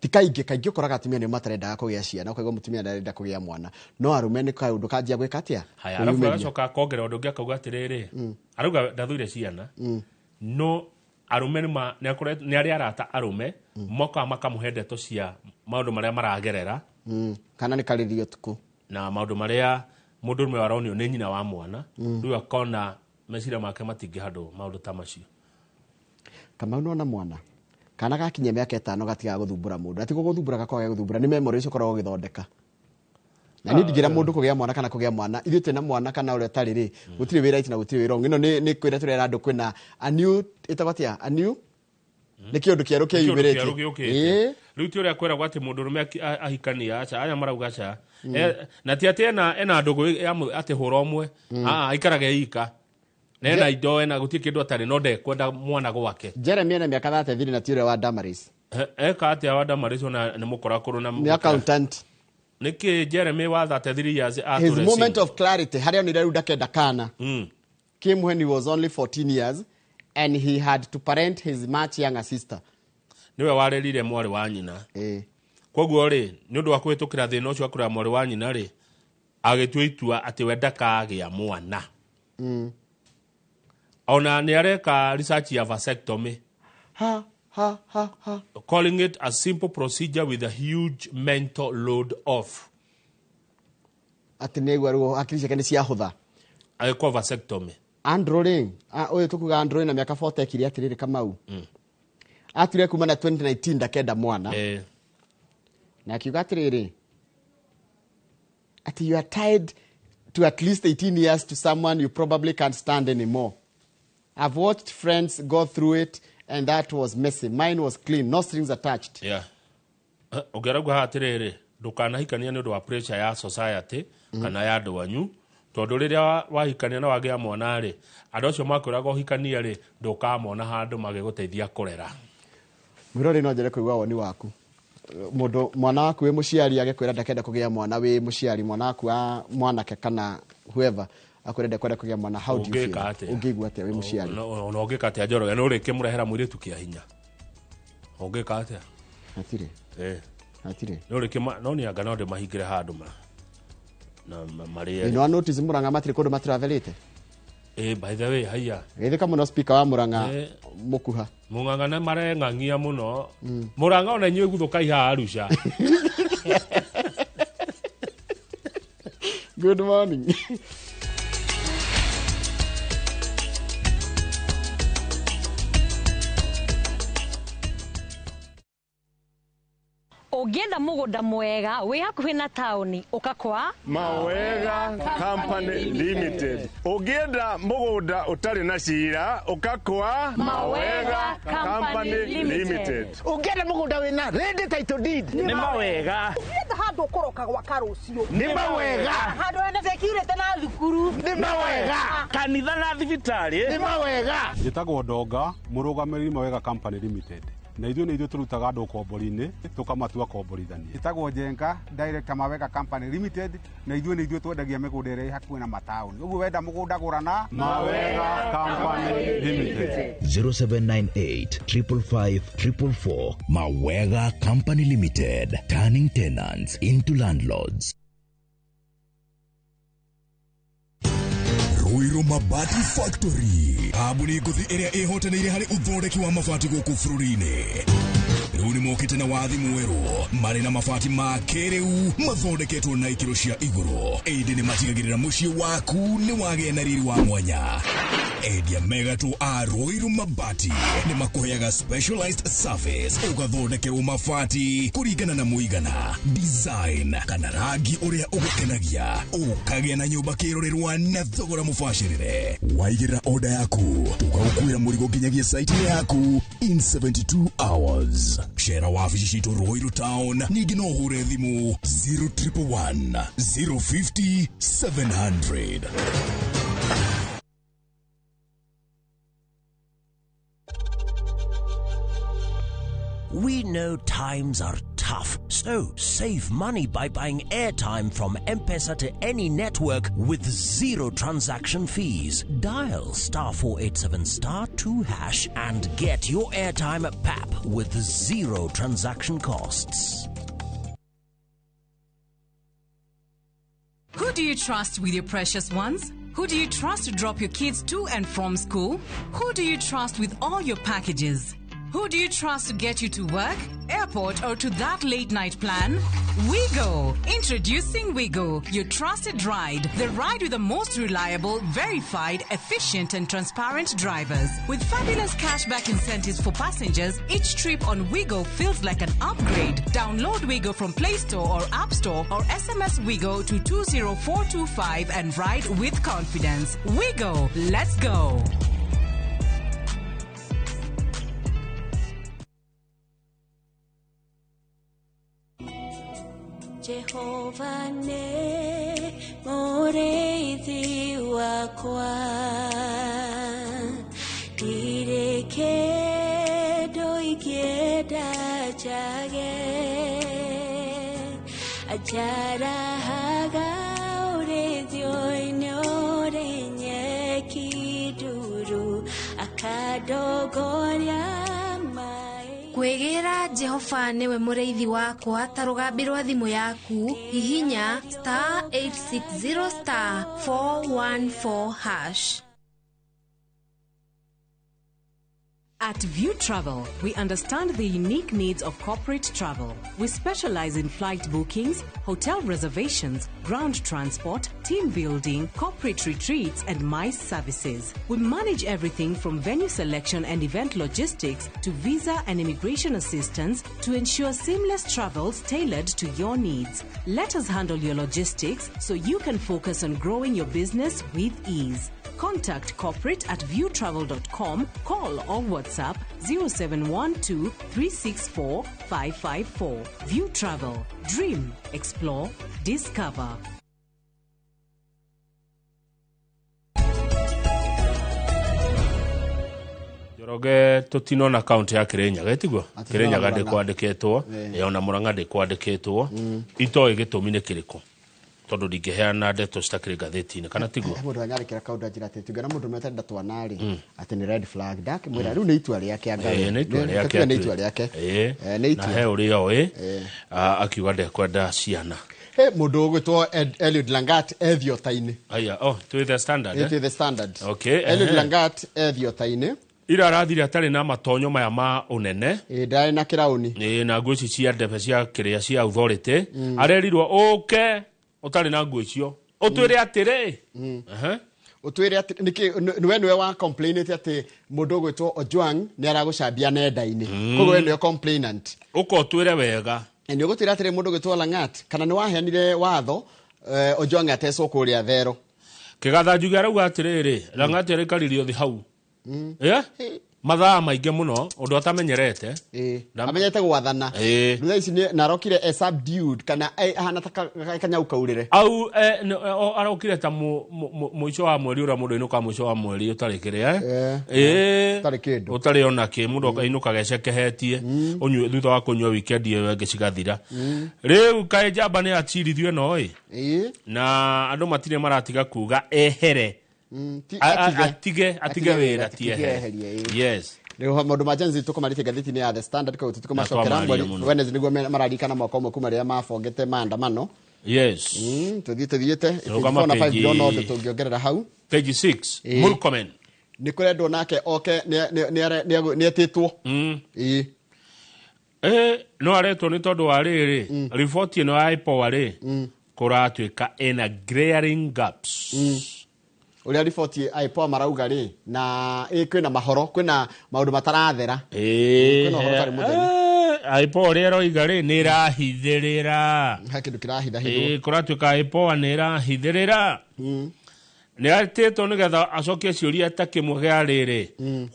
Ti kaingĩ ũkoraga atumia nĩo matarendaga kũgĩa ciana, ũkaigua mũtumia ndarenda kũgĩa mwana. No arũme nĩ kaũndũ kanjia gwĩka atĩa? Haya, arabu agacoka akongerera ũndũ ũngĩ akauga atĩrĩrĩ, arauga ndathũire ciana, no arũme nĩ arĩ arata arũme mokaga makamũhe ndeto cia maũndũ marĩa maragerera. Kana nĩ karĩrio ũtukũ. Na maũndũ marĩa mũndũ ũmwe aronio nĩ nyina wa mwana, rĩu akona meciria make matingĩhandwo maũndũ ta macio. Kamau nona mwana kana gakinyia mĩaka 5 gatigaga gũthumbũra mũndũ. Ati gũgũthumbũra gakoragwo gagĩgũthumbũra nĩ memory icio ũkoragwo ũgĩthondeka. Na niĩ ndingĩra mũndũ kũgĩa mwana kana kũgĩa mwana, ithuĩ twĩna mwana kana ũrĩa ũtarĩ rĩ, gũtirĩ wĩ right na gũtirĩ wĩ wrong. Ĩno nĩ kwĩra tũrera andũ kwĩna a new ĩtagwo atĩa? A new nĩ kĩũndũ kĩerũ kĩyumĩrĩtie. Rĩu ti ũrĩa kwĩragwo atĩ mũndũ ũrũme ahikania aca, aya marauga aca. Na ti atĩ ena ndũgũ atĩ hũra ũmwe, aikaraga ika. Nena indo ena gũtirĩ kĩndũ atarĩ no ndekwenda mwana gwake. Jeremy ena mĩaka 33 na ti ũrĩa wa Damaris. Eka atĩa wa Damaris ona nĩ mũkora kũrũ na nĩ accountant. Nĩkĩ Jeremy wa 33 years His moment of clarity harĩa onire rĩu ndakenda kana. Came when he was only 14 years and he had to parent his much younger sister. Niwe warerire mwarĩ wa nyina. Koguo rĩ nĩ ũndũ wa kũhĩtũkĩra thĩna ũcio wa kũrera mwarĩ wa nyina rĩ agĩtua itua atĩ we ndakagĩa mwana. Ona nĩ areka research ya vasectomy. Ha ha ha ha. Calling it a simple procedure with a huge mental load off. Atĩ nĩ ruo hakiri ciake nĩ ciahũtha. Agĩkwo vasectomy. Andrew rĩ, ũyũ tũkuga Andrew na mĩaka 40 ekire atĩrĩrĩ Kamau. Aturire kuma na 2019 ndakenda mwana. Na akiuga atĩrĩrĩ, atĩ you are tied to at least 18 years to someone you probably can't stand anymore. I've watched friends go through it and that was messy. Mine was clean, no strings attached. Yeah. Ũngĩarauga haha atĩrĩrĩ, ndũkanahikania nĩ ũndũ wa pressure ya society kana ya andũ anyu, tondũ rĩrĩa wahikania na wagĩa mwana rĩ, andũ acio makwĩraga ũhikanie rĩ, ndũkamona handũ magĩgũteithia kũrera. Mwĩrori no njere kũigua woni waku. Mũndũ mwana waku wĩ mũciari agĩkwĩra ndakenda kũgĩa mwana, wĩ mũciari mwana waku wa mwanake kana whoever akwĩra ndekwenda kũgĩa mwana, how do you feel? Ũngĩigua atĩa wĩ mũciari? Ona ũngĩka atĩa Njoroge, no ũrĩkĩmũrehera mũirĩtu kĩa hinya. Ũngĩka atĩa? Hatirĩ. Hatirĩ. No ũrĩkĩ no nĩ anga no ndĩmahingĩre handũ ma na marĩe. Nĩ wa notice Murang'a matirĩ kũndũ matravelĩte? By the way, haiya. Geithĩka mũno speaker wa Murang'a Mũkuha. Mũng'ang'a nĩ mareng'ang'ia mũno. Murang'a ona inyuĩ guthũkai haha Arusha. Good morning. Ũngĩenda mũgũnda mwega wĩ hakuhĩ na taũni ũka kwa Mawega Company Limited. Ũngĩenda mũgũnda ũtarĩ na cira ũka kwa Mawega Company Limited. Ũngĩenda mũgũnda wĩna ready title deed nĩ Mawega. Ũngĩenda handũ ũkũroka gwaka rũciũ nĩ Mawega. Handũ hena security na thukuru nĩ Mawega. Kanitha na thibitarĩ nĩ Mawega. Njĩtagwo Ndonga, mũrũgamĩrĩri Mawega Company Limited. Na ithuĩ nĩ ithuĩ tũrutaga andũ ũkombori-inĩ tũkamatua komborithania. Ĩtagwo Njenga Director Mawega Company Limited, na ithuĩ nĩ ithuĩ twendagia mĩgũnda ĩrĩa ĩ hakuhĩ na mataũni. Ũguo wenda mũgũnda gũra na Mawega Company Limited. 0798 555 444. Mawega Company Limited, turning tenants into landlords. Ruiru Mabati Factory, kambuni ngũthi ĩrĩa ĩhotanĩire harĩ ũthondeki wa mabati gũkũ bũrũri-inĩ. Rĩu nĩ mokĩte na wathi mwerũ marĩ na mabati ma kĩrĩu mathondeketwo na ikĩro cia igũrũ, ĩndĩ nĩ matigagĩrĩra mũciĩ waku nĩ wagĩa na riri wa mwanya. Endia megatũ a Ruiru Mabati nĩ makũheaga specialized service, ũgathondekerwo mabati kũringana na mũigana, design kana rangi ũrĩa ũgũkenagia, ũkagĩa na nyũmba kĩrorerwa na thogora mũbacĩrĩre. Waigĩrĩra order yaku tũgagũkuĩra mũrigo nginyagia site yaku in 72 hours. Cera wabici citũ Ruiru Town, ningĩ no ũhũre thimũ 0111 050 700. We know times are tough, so save money by buying airtime from M-Pesa to any network with zero transaction fees. Dial *487*2# and get your airtime at PAP with zero transaction costs. Who do you trust with your precious ones? Who do you trust to drop your kids to and from school? Who do you trust with all your packages? Who do you trust to get you to work, airport, or to that late night plan? Wigo! Introducing Wigo, your trusted ride. The ride with the most reliable, verified, efficient, and transparent drivers. With fabulous cashback incentives for passengers, each trip on Wigo feels like an upgrade. Download Wigo from Play Store or App Store or SMS Wigo to 20425 and ride with confidence. Wigo, let's go! Jehova ne mũrĩithi wakwa, ndirĩ kĩndũ ingĩenda njage, anjarahaga ũrĩithio-inĩ ũrĩ nyeki nduru, akandongoria. Kwĩgĩra Jehova nĩwe mũrĩithi wakwa ta rũgambi rwa thimũ yaku, hihinya *860*414#. At View Travel, we understand the unique needs of corporate travel. We specialize in flight bookings, hotel reservations, ground transport, team building, corporate retreats, and MICE services. We manage everything from venue selection and event logistics to visa and immigration assistance to ensure seamless travels tailored to your needs. Let us handle your logistics so you can focus on growing your business with ease. Contact corporate at viewtravel.com, call or WhatsApp 0712 364 554. View Travel. Dream, explore, discover. Njoroge tutinona kaunti ya Kirinyaga etiguo Kirinyaga ndikwandikitwo ona Murang'a ndikwandikitwo itoĩ gĩtũmi nĩ kĩrĩkũ tondu ndingĩheana ndeto citakĩrĩ ngathĩti-inĩ kana tiguo mũndũ anyarĩkĩra kaũndũ anjĩra atĩ tungĩona mũndũ ũmwe twana rĩ atĩ nĩ red flag ndakĩmwĩra rĩu nĩ itua rĩake Ngai nĩ itua rĩake nĩ itua rĩake nĩ itua na he ũrĩa oĩ akiuga ndekwenda ciana. He mũndũ ũgwĩtwo Eliud Langat ethiota-inĩ. Aya, oh, to the Standard. To the Standard. Okay. Eliud Langat ethiota-inĩ ira arathire atarĩ na matonyo maya ma ũnene ndarĩ na kĩraũni na nguo ici cia ndebe cia kĩrĩa cia authority arerirwo ũke ũtarĩ na nguo icio ũtwĩre atĩrĩ ũtwĩre atĩ nĩkĩ nĩwe nĩwe wa complainĩte atĩ mũndũ ũgwĩtwo Ojwang nĩ aragũcambia nenda-inĩ koguo we nĩwe complainant ũka ũtwĩre wega nĩ ũgũtwĩra atĩrĩ mũndũ ũgwĩtwo Langat kana nĩ waheanire watho Ojwang atecwo kũrĩa Thero kĩgatha Njuge arauga atĩrĩrĩ Langat arĩkaririo thĩ hau. Yeah? Mathaa maingĩ mũno, ũndũ atamenyerete. Amenyete gwathana. Rĩu ici narokire e subdued kana ahana ta kanyau kaurĩre. Au arokire ta mũico wa mweri ũrĩa mũndũ ainũkaga mũico wa mweri ũtarĩ kĩrĩa. Ũtarĩ kĩndũ. Ũtarĩ ona kĩ, mũndũ ainũkaga ecekehetie, ũnyue thutha wa kũnyua weekend ĩyo ĩngĩ cigathira. Rĩu kaĩ njamba nĩ acirithio ĩno ĩ. Na andũ matirĩ maratiga kuga ehere. Atige wĩra ti ehere. Yes. Rĩu maũndũ ma Gen Z tũkũmarĩtie ngathĩti-inĩ ya The Standard koguo tũtikũmacokera mweri Wednesday nĩguo mararikana mwaka ũmwe kuma rĩrĩa mabongete maandamano. Yes. Tũthiĩte 4 na 5 ndĩrona ũndũ tũngĩongerera hau. Page 6. Murkomen. Nĩ kũrendwo nake oke nĩ etĩtwo. No aretwo nĩ tondũ wa rĩrĩ riboti ĩno ya IPOA rĩ kũratuĩka ĩna glaring gaps. Ũrĩa riboti IPOA marauga rĩ na kwĩna mahoro, kwĩna maũndũ matarathera. Kwĩna ũhoro ũtarĩ mũtheru. IPOA ũrĩa ĩroiga rĩ nĩ ĩrahithĩrĩra. He kĩndũ kĩrahithahithwo. Kũratuĩka IPOA nĩ ĩrahithĩrĩra. Nĩ atĩtwo nĩgetha acokie ciũria ta kĩmwe gĩa rĩrĩ.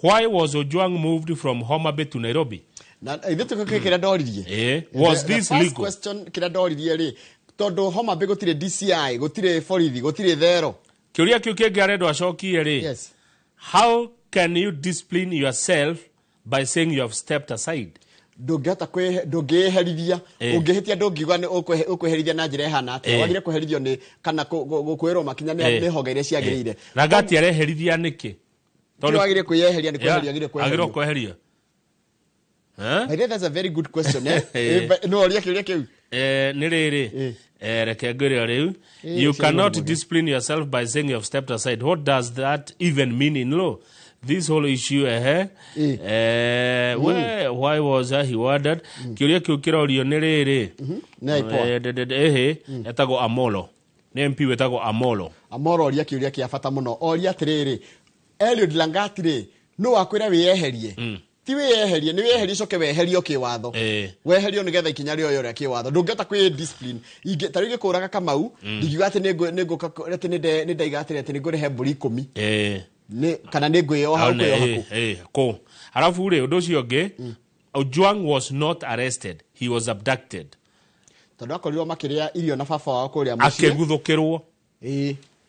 Why was Ojwang moved from Homa Bay to Nairobi? Na ithuĩ tũkĩ kĩrĩa ndoririe. Was this The first legal? question kĩrĩa ndoririe rĩ tondũ Homa Bay gũtirĩ DCI, gũtirĩ borithi, gũtirĩ thero. Kĩũria kĩu kĩngĩ arendwo acokie rĩ. Yes. How can you discipline yourself by saying you have stepped aside? Ndũngĩhota ndũngĩĩherithia. Ũngĩhĩtia ndũngiuga nĩ ũkwĩherithia na njĩra ĩhana atĩa. Wagire kweherithio nĩ kana kwĩrwo makinya nĩ honge iria ciagĩrĩire. Na ngati areherithia nĩkĩ? Tondũ wagire kwĩyeheria nĩ kweheria wagire kweherio. Agĩrĩirwo kweherio. By the way, that's a very good question, eh? No oria kĩũria kĩu. Nĩ rĩrĩ reke ngwĩre rĩu, you cannot discipline yourself by saying you have stepped aside. What does that even mean in law? This whole issue why was he ordered? Kĩũria kĩu kĩrorio nĩ rĩrĩ ehe etagwo Amolo, nĩ MP wĩtagwo Amolo. Amolo oria kĩũria kĩa bata mũno. Oria atĩrĩrĩ, Eliud Langat rĩ no akwĩra wĩyeherie? Ti wĩyeherie, nĩ wĩyeherie ũcoke weherio kĩwatho. Weherio nĩgetha ikinya rĩoyo rĩa kĩwatho. Ndũngĩhota kwĩ discipline. Ta rĩu ingĩkũraga Kamau, ndingiuga atĩ nĩ nĩ ndaiga atĩrĩ atĩ nĩ ngũrĩhe mbũri 10. Nĩ kana nĩ ngwĩyoha ũkwĩyoha kũ? Kũ. Arabu rĩ ũndũ ũcio ũngĩ, Ojwang was not arrested, he was abducted. Tondũ akorirwo makĩrĩa irio na baba wao kũrĩa mũciĩ. Akĩguthũkĩrwo.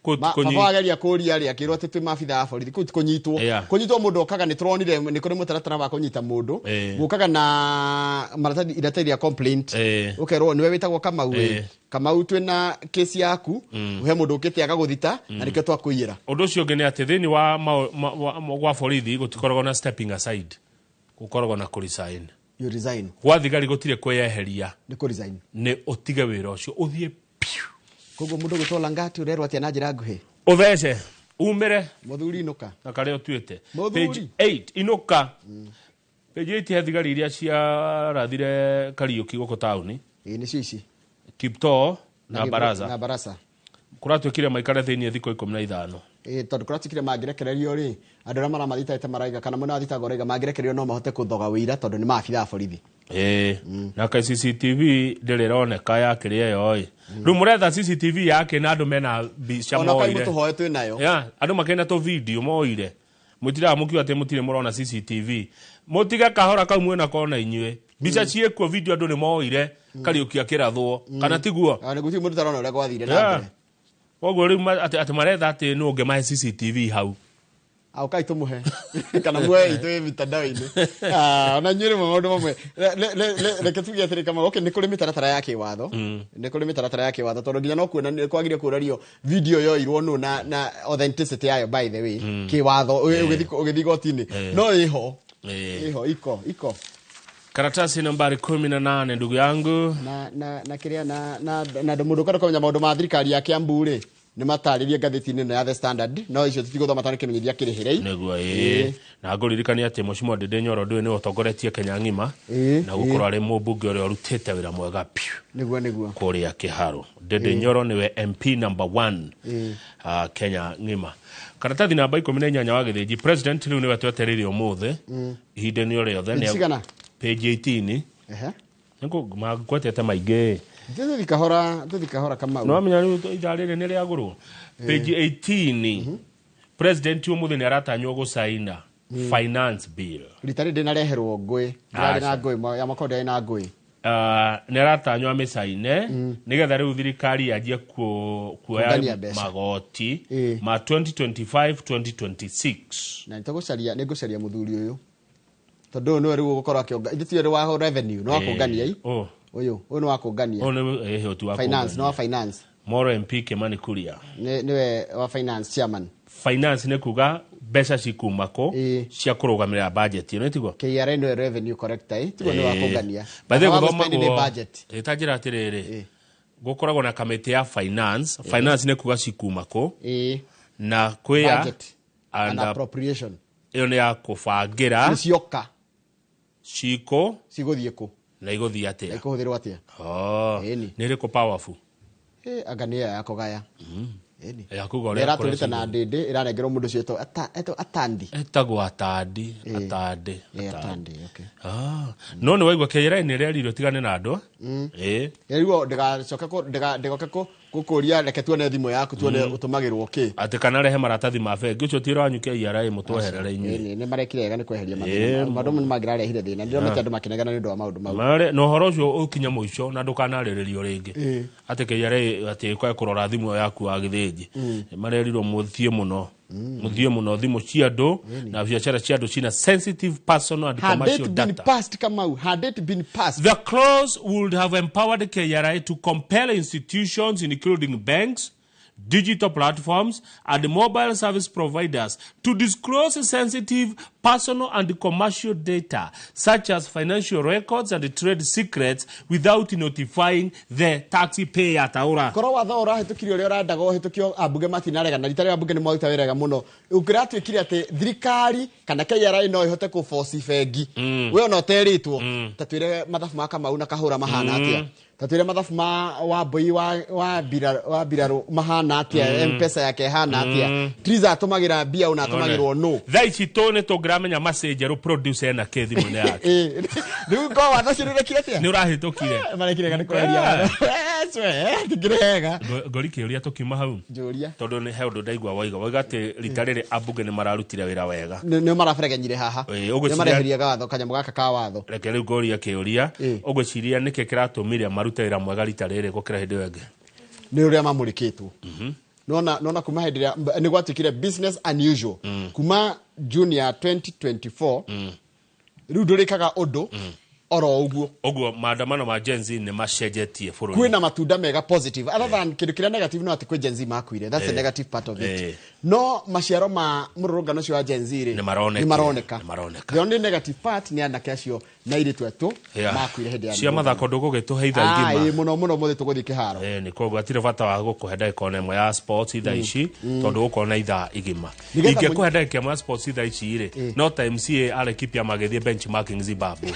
Baba ageria kũria rĩ akĩrwo atĩ twĩ maabitha a borithi kũu ti kũnyitwo. Kũnyitwo mũndũ okaga nĩ tũronire nĩ kũrĩ mũtaratara wa kũnyita mũndũ. Gũkaga na maratathi iratathi rĩa complaint. Ũkerwo nĩwe wĩtagwo Kamau ĩ. Kamau twĩna kesi yaku, he mũndũ ũkĩte agagũthita na nĩkĩo twakũiyĩra. Ũndũ ũcio ũngĩ nĩ atĩ thĩinĩ wa gwa borithi gũtikoragwo na stepping aside. Gũkoragwo na kũ-resign. You resign. Gwa thigari gũtirĩ kwĩyeheria. Nĩ kũ-resign. Nĩ ũtige wĩra ũcio ũthiĩ piu. Koguo mũndũ gwĩtwo Langati ũrerwo atĩa na njĩra nguhĩ? Ũthece umĩre mũthuri inũka na karĩa ũtuĩte. Page 8 inũka. Page 8 he thigari iria ciarathire Kariũki gũkũ taũni. Ĩĩ nĩcio ici. Kiptoo na Baraza. Na Baraza. Kũratuĩkire maikare thĩinĩ thikũ 15. Tondũ kũratuĩkire mangĩrekererio rĩ, andũ arĩa maramathitangĩte maraiga kana mwena wa thitango ũraiga mangĩrekererio no mahote kũthoga wĩira tondũ nĩ maabitha a borithi. Na kai CCTV ndĩrĩ ĩroneka ya kĩrĩa ĩyo ĩ. Rĩu mũretha CCTV yake na andũ mena mbica moire. Ona kai mũtũhoe twĩ nayo. Andũ makĩna tũ video moire. Mũtiraga mũkiuga atĩ mũtirĩ mũrona CCTV. Mũtige kahora kau mwĩna kona inyuĩ. Mbica ciĩkuo video andũ nĩ moire Kariũki akĩrathwo. Kana tiguo? Nĩ gũtirĩ mũndũ ũtarona ũrĩa gwathire na mbere. Koguo rĩu atĩ maretha atĩ nũ ũngĩmahe CCTV hau. Aukai tũmũhe kana muoe itũ ĩ mitandao-inĩ. Ona inyuĩ rĩmwe maũndũ mamwe reke tuge atĩrĩ Kamau, okay, nĩ kũrĩ mĩtaratara ya kĩwatho. Nĩ kũrĩ mĩtaratara ya kĩwatho tondũ nginya no kuona nĩ kwagire kũrario video yoirwo nũ na authenticity yayo by the way kĩwatho ũgĩthiĩ igoti-inĩ no ĩho ĩho iko Karatasi nambari 18 ndugu yangu. Na kĩrĩa na mũndũ ũkwenda kũmenya maũndũ ma thirikari ya Kiambu rĩ nĩ matarĩrie ngathĩti-inĩ ĩno ya The Standard no icio tũtigũthoma tondũ kĩmenyithia kĩrĩhĩrei. Nĩguo na ngũririkania atĩ Mheshimiwa Ndindi Nyoro ndũĩ nĩwe ũtongoretie Kenya ng'ima na gũkorwo arĩ mũmbunge ũrĩa ũrutĩte wĩra mwega piũ. Nĩguo kũrĩa Kĩharũ. Ndindi Nyoro nĩwe MP number 1 Kenya ng'ima. Karatathi namba 18 wa Gĩthĩnji President rĩu nĩwe twetereire ũmũthĩ ihinda-inĩ o rĩothe. Page cigana? Page 18. Nĩngwetete maingĩ. Tũthi kahora Kamau. No amenya rĩu ithaa rĩrĩ nĩ rĩagũrwo. Page 18. President ũmũthĩ nĩ aratanywo gũcaina Finance bill. Rita rĩrĩ ndĩnareherwo ngũĩ, ndĩrarĩ na ngũĩ ya mwaka ũyũ, ndĩrarĩ na ngũĩ. Nĩ aratanywo amĩcaine nĩgetha rĩu thirikari yanjie kuoya Kũngania mbeca. magoti ma 2025 2026. Na nĩtũgũcaria, nĩngũcaria mũthuri ũyũ tondũ ũyũ nĩwe rĩu ũgũkorwo akĩũnga ithuĩ tiwe wa revenue, nĩ wa kũngania i Oh. Ũyũ nĩ wa kũngania. Ũyũ nĩ hoti wa finance, nĩ kũngania. wa finance. Moro MP Kimani Kuria. Nĩwe wa finance chairman. Finance nĩ kuga mbeca cikuma kũ cia kũrũgamĩrĩra budget ĩno, tiguo? KRA nĩwe revenue collector, tiguo nĩ wa kũngania. By the way, Wa gũspend nĩ gũthomagwo budget. Ta njĩra atĩrĩrĩ, gũkoragwo na kamĩtĩ ya finance. Finance nĩ kuga cikuma kũ na kwĩ Budget and appropriation. Ĩyo nĩ ya kũbangĩra nĩ cioka ciko cigũthiĩ kũ na igũthiĩ na atĩa. Ikũhũthĩrwo atĩa. Oh, nĩ ĩrĩkũ powerful? Anga nĩ ĩyo ya kũgaya. Ya kuga ũrĩa Ĩratũrĩte na ndĩndĩ ĩranengerwo mũndũ ũcio etwo Atandi. Etagwo Atandi. Atandi. Atandi, okay. Ah, no nĩ waigua KRA nĩ ĩrerirwo tigane na andũ. Ĩrirwo ndĩgacoke ndĩgoke gũkũria, reke tuone thimũ yaku, tuone ũtũmagĩrwo kĩ. Atĩ kana rehe maratathi ma bengi, ũcio ti wĩra wanyu KRA, mũtweherere inyuĩ. Nĩ marekire wega nĩ kweheria mathĩna. Maũndũ nĩ mangĩrarehire thĩna, ndĩronete andũ makĩnegena nĩ ũndũ wa maũndũ mau. Na ũhoro ũcio ũkinya mũico na ndũkanarĩrĩrio rĩngĩ atĩ KRA atĩ ĩkae kũrora thimũ ĩyo yaku wa gĩthĩnji. Marerirwo mũthiĩ mũno, mũthiĩ mũno thimũ cia andũ na biacara cia andũ cina sensitive personal and Had commercial it been data. passed, Kamau, had it been passed. The clause would have empowered KRA to compel institutions, including banks, digital platforms, and mobile service providers, to disclose sensitive personal and commercial data, such as financial records and trade secrets, without notifying the taxpayer. Taura. Korwo watho ũrahĩtũkirio ũrĩa ũrendaga ũhĩtũkio, ambunge matinarega, na rita rĩrĩa ambunge nĩ maruta wĩra wega mũno, ũngĩratuĩkire atĩ thirikari kana KRA no ĩhote kũboci bengi, we ona ũterĩtwo, ta twĩre mathabu ma Kamau na Kahũra mahana atĩa, ta twĩre mathabu ma Wambui wa mbirarũ mahana atĩa, M-Pesa yake ĩhana atĩa, Triza atũmagĩra mbia ũna atũmagĩrwo nũ. Thaa ici tũ nĩ tũngĩramenya Macenjerũ producer ena kĩ thimũ-inĩ yake. Rĩu ko watho ũcio nĩũrekire atĩa? Nĩ ũrahĩtũkire. Marekire wega nĩ kweheria watho. Tingĩrĩ wega. Ngori kĩũria tũkiuma hau. Njũria. Tondũ nĩ he ũndũ ndaigua waiga atĩ rita rĩrĩ ambunge nĩ mararutire wĩra wega. Nĩ maraberegenyire haha. Nĩ mareheria watho, kanyamũ gaka ka watho. Reke rĩu ngũrie kĩũria, ũgwĩciria nĩkĩ kĩratũmire marute wĩra mwega rita rĩrĩ gũkĩra hĩndĩ ĩyo ĩngĩ? Nĩ ũrĩa mamũrĩkĩtwo. Nona kuma hĩndĩ ĩrĩa nĩ gwatuĩkire business unusual. Kuma June ya 2024 rĩu ndũrĩkaga ũndũ oro ũguo. Ũguo maandamano ma Gen Z nĩ macenjetie bũrũri. Kwĩna matunda mega positive, other than kĩndũ kĩrĩa negative no atĩ kwĩ Gen Z makuire, that's the negative part of it. No maciaro ma mũrũrũngano ũcio wa Gen Z rĩ nĩ maroneka. Nĩ maroneka. The only negative part nĩ anake acio na airĩtu aitũ makuire hĩndĩ ya cia mathako. Ndũgũgĩtũhe ithaa igima. Mũno mũno mũthĩ tũgũthiĩ kĩharo. Nĩ koguo hatirĩ bata wa gũkũhe ndagĩka ona ĩmwe ya sports ithaa ici tondũ ũkona ithaa igima. Ingĩkũhe ndagĩka ĩmwe ya sports ithaa ici rĩ, no ta MCA Arekipia magĩthiĩ benchmarking Zimbabwe.